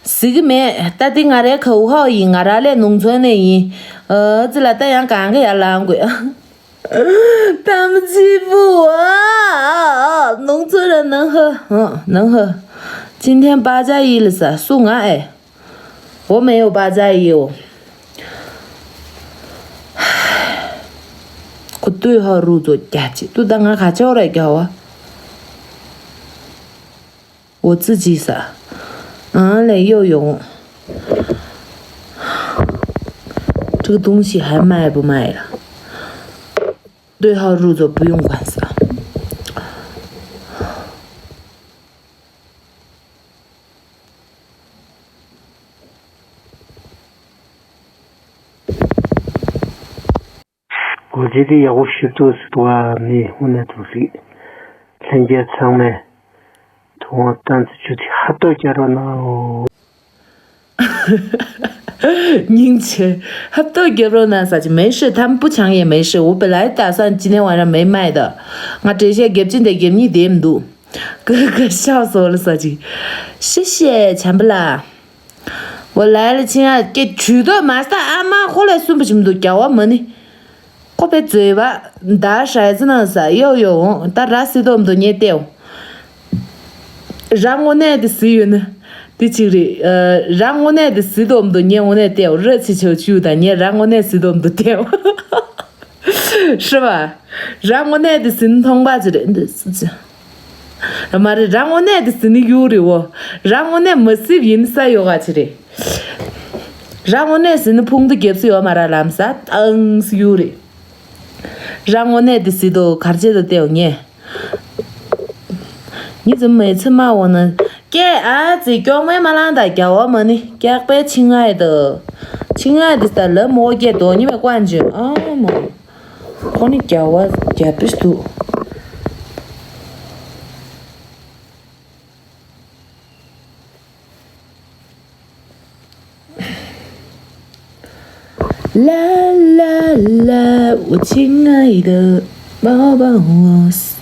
ཟེར་གི་མེད། ད་འདི་ང་རའི་ཁའུ་ཧའོ་ཡིན། ང་ར་ལས་农村ནས་ཡིན། ཨ་ཙི་ལ་ད་ཡང་གང་གི་ཡར་ལངས་དགོས། 他们欺负我，农村人能喝，嗯，能喝。今天八加一了噻，送俺哎，我没有八加一哦。 ཁོ་ཏུའི་ཧོ་རུ་ཛོ་རྒྱ་ཆེ། ཏུ་ད་ང་ག་ཆོ་ར་རྒྱ་བ། 我自己撒。嗯，来游泳。这个东西还卖不卖了？对号入座，不用管撒。 གོ་རྗེས་དེ་ཡག་པོ་ཞིབ་ཏུ་ཟེར་བ་མི་དངོས་གནས་ཐུགས་སྲིད། ལྷན་རྒྱས་ཚང་མས་ཐུགས་དབང་བཏང་ཚུལ་ཆུ་ཚིག་ཧ་ཏོ་རྒྱ་རོ་ནའོ། 您这还不到给肉呢，啥就没事，他们不抢也没事。我本来打算今天晚上没卖的，我这些给进的给你点都，哥哥笑死我了，啥就，谢谢，钱不啦。 我来了，亲爱的，给渠道马上阿妈后来顺不顺都叫我们呢。 ཁོ་པའི་མཛོད་པ་ད་ཧྲ་ཙི་ན་ས་ཡོ་ཡོ་འོང་། ད་ར་སི་ཏོམ་དུ་ཉེ་ཏེའོ། ར་དངོས་གནས་དེ་སི་ཡོད་ནི། དེ་གཅིག་རེད། ཨ། རང་དངོས་གནས་དེ་གཟིགས་དོམ་དུ་ངས་དངོས་གནས་བལྟས་ར་ཆེ་ཆེ་བཅུ་དང་ངས་རང་དངོས་གནས་གཟིགས་དོམ་དུ་བལྟས། ཧྲི་བ། རང་དངོས་གནས་དེ་ཟིན་མཐོང་པ་ཅི་རེད་འདི་སུ་ཅི། མ་རེད། རང་དངོས་གནས་དེ་ཟིན་ནི་ཡོད་རེད་འོ། རང་དངོས་གནས་མ་གཟིགས་ཡིན་ས་ཡོད་ག་ཅི་རེད། རང་དངོས་གནས་ཟིན་ནི་ཕུང་དུ་རྒྱབ་སུ་ཡོད་མ་ར་ལམ་ས་ཏང་སུ་ཡོད་རེད། རང་དངོས་གནས་དེ་ཟིན་དོ་གར་བྱེད་དོ་བལྟས་འོ་ངས། ཉི་ཙམ་མེད་ཚེ་མ་འོ་ན། ཀྱེ་ཨ་ཙི་སྐྱོག་མེ་མ་ལང་ད་རྒྱ་བ་མ་ནི་སྐྱག་པའི་ཆིང་ཨའི་དོ། ཆིང་ཨའི་དེ་ད་ལམ་འོ་སྐྱེ་དོ་ཉི་མེ་ཀོན་ཅི་ཨ་མོ། ཁོ་ནི་རྒྱ་བ་རྒྱ་པིས་འདུག་ལ་ལ་ལ་འོ་ཆིང་ཨའི་དོ་བ་བ་འོ།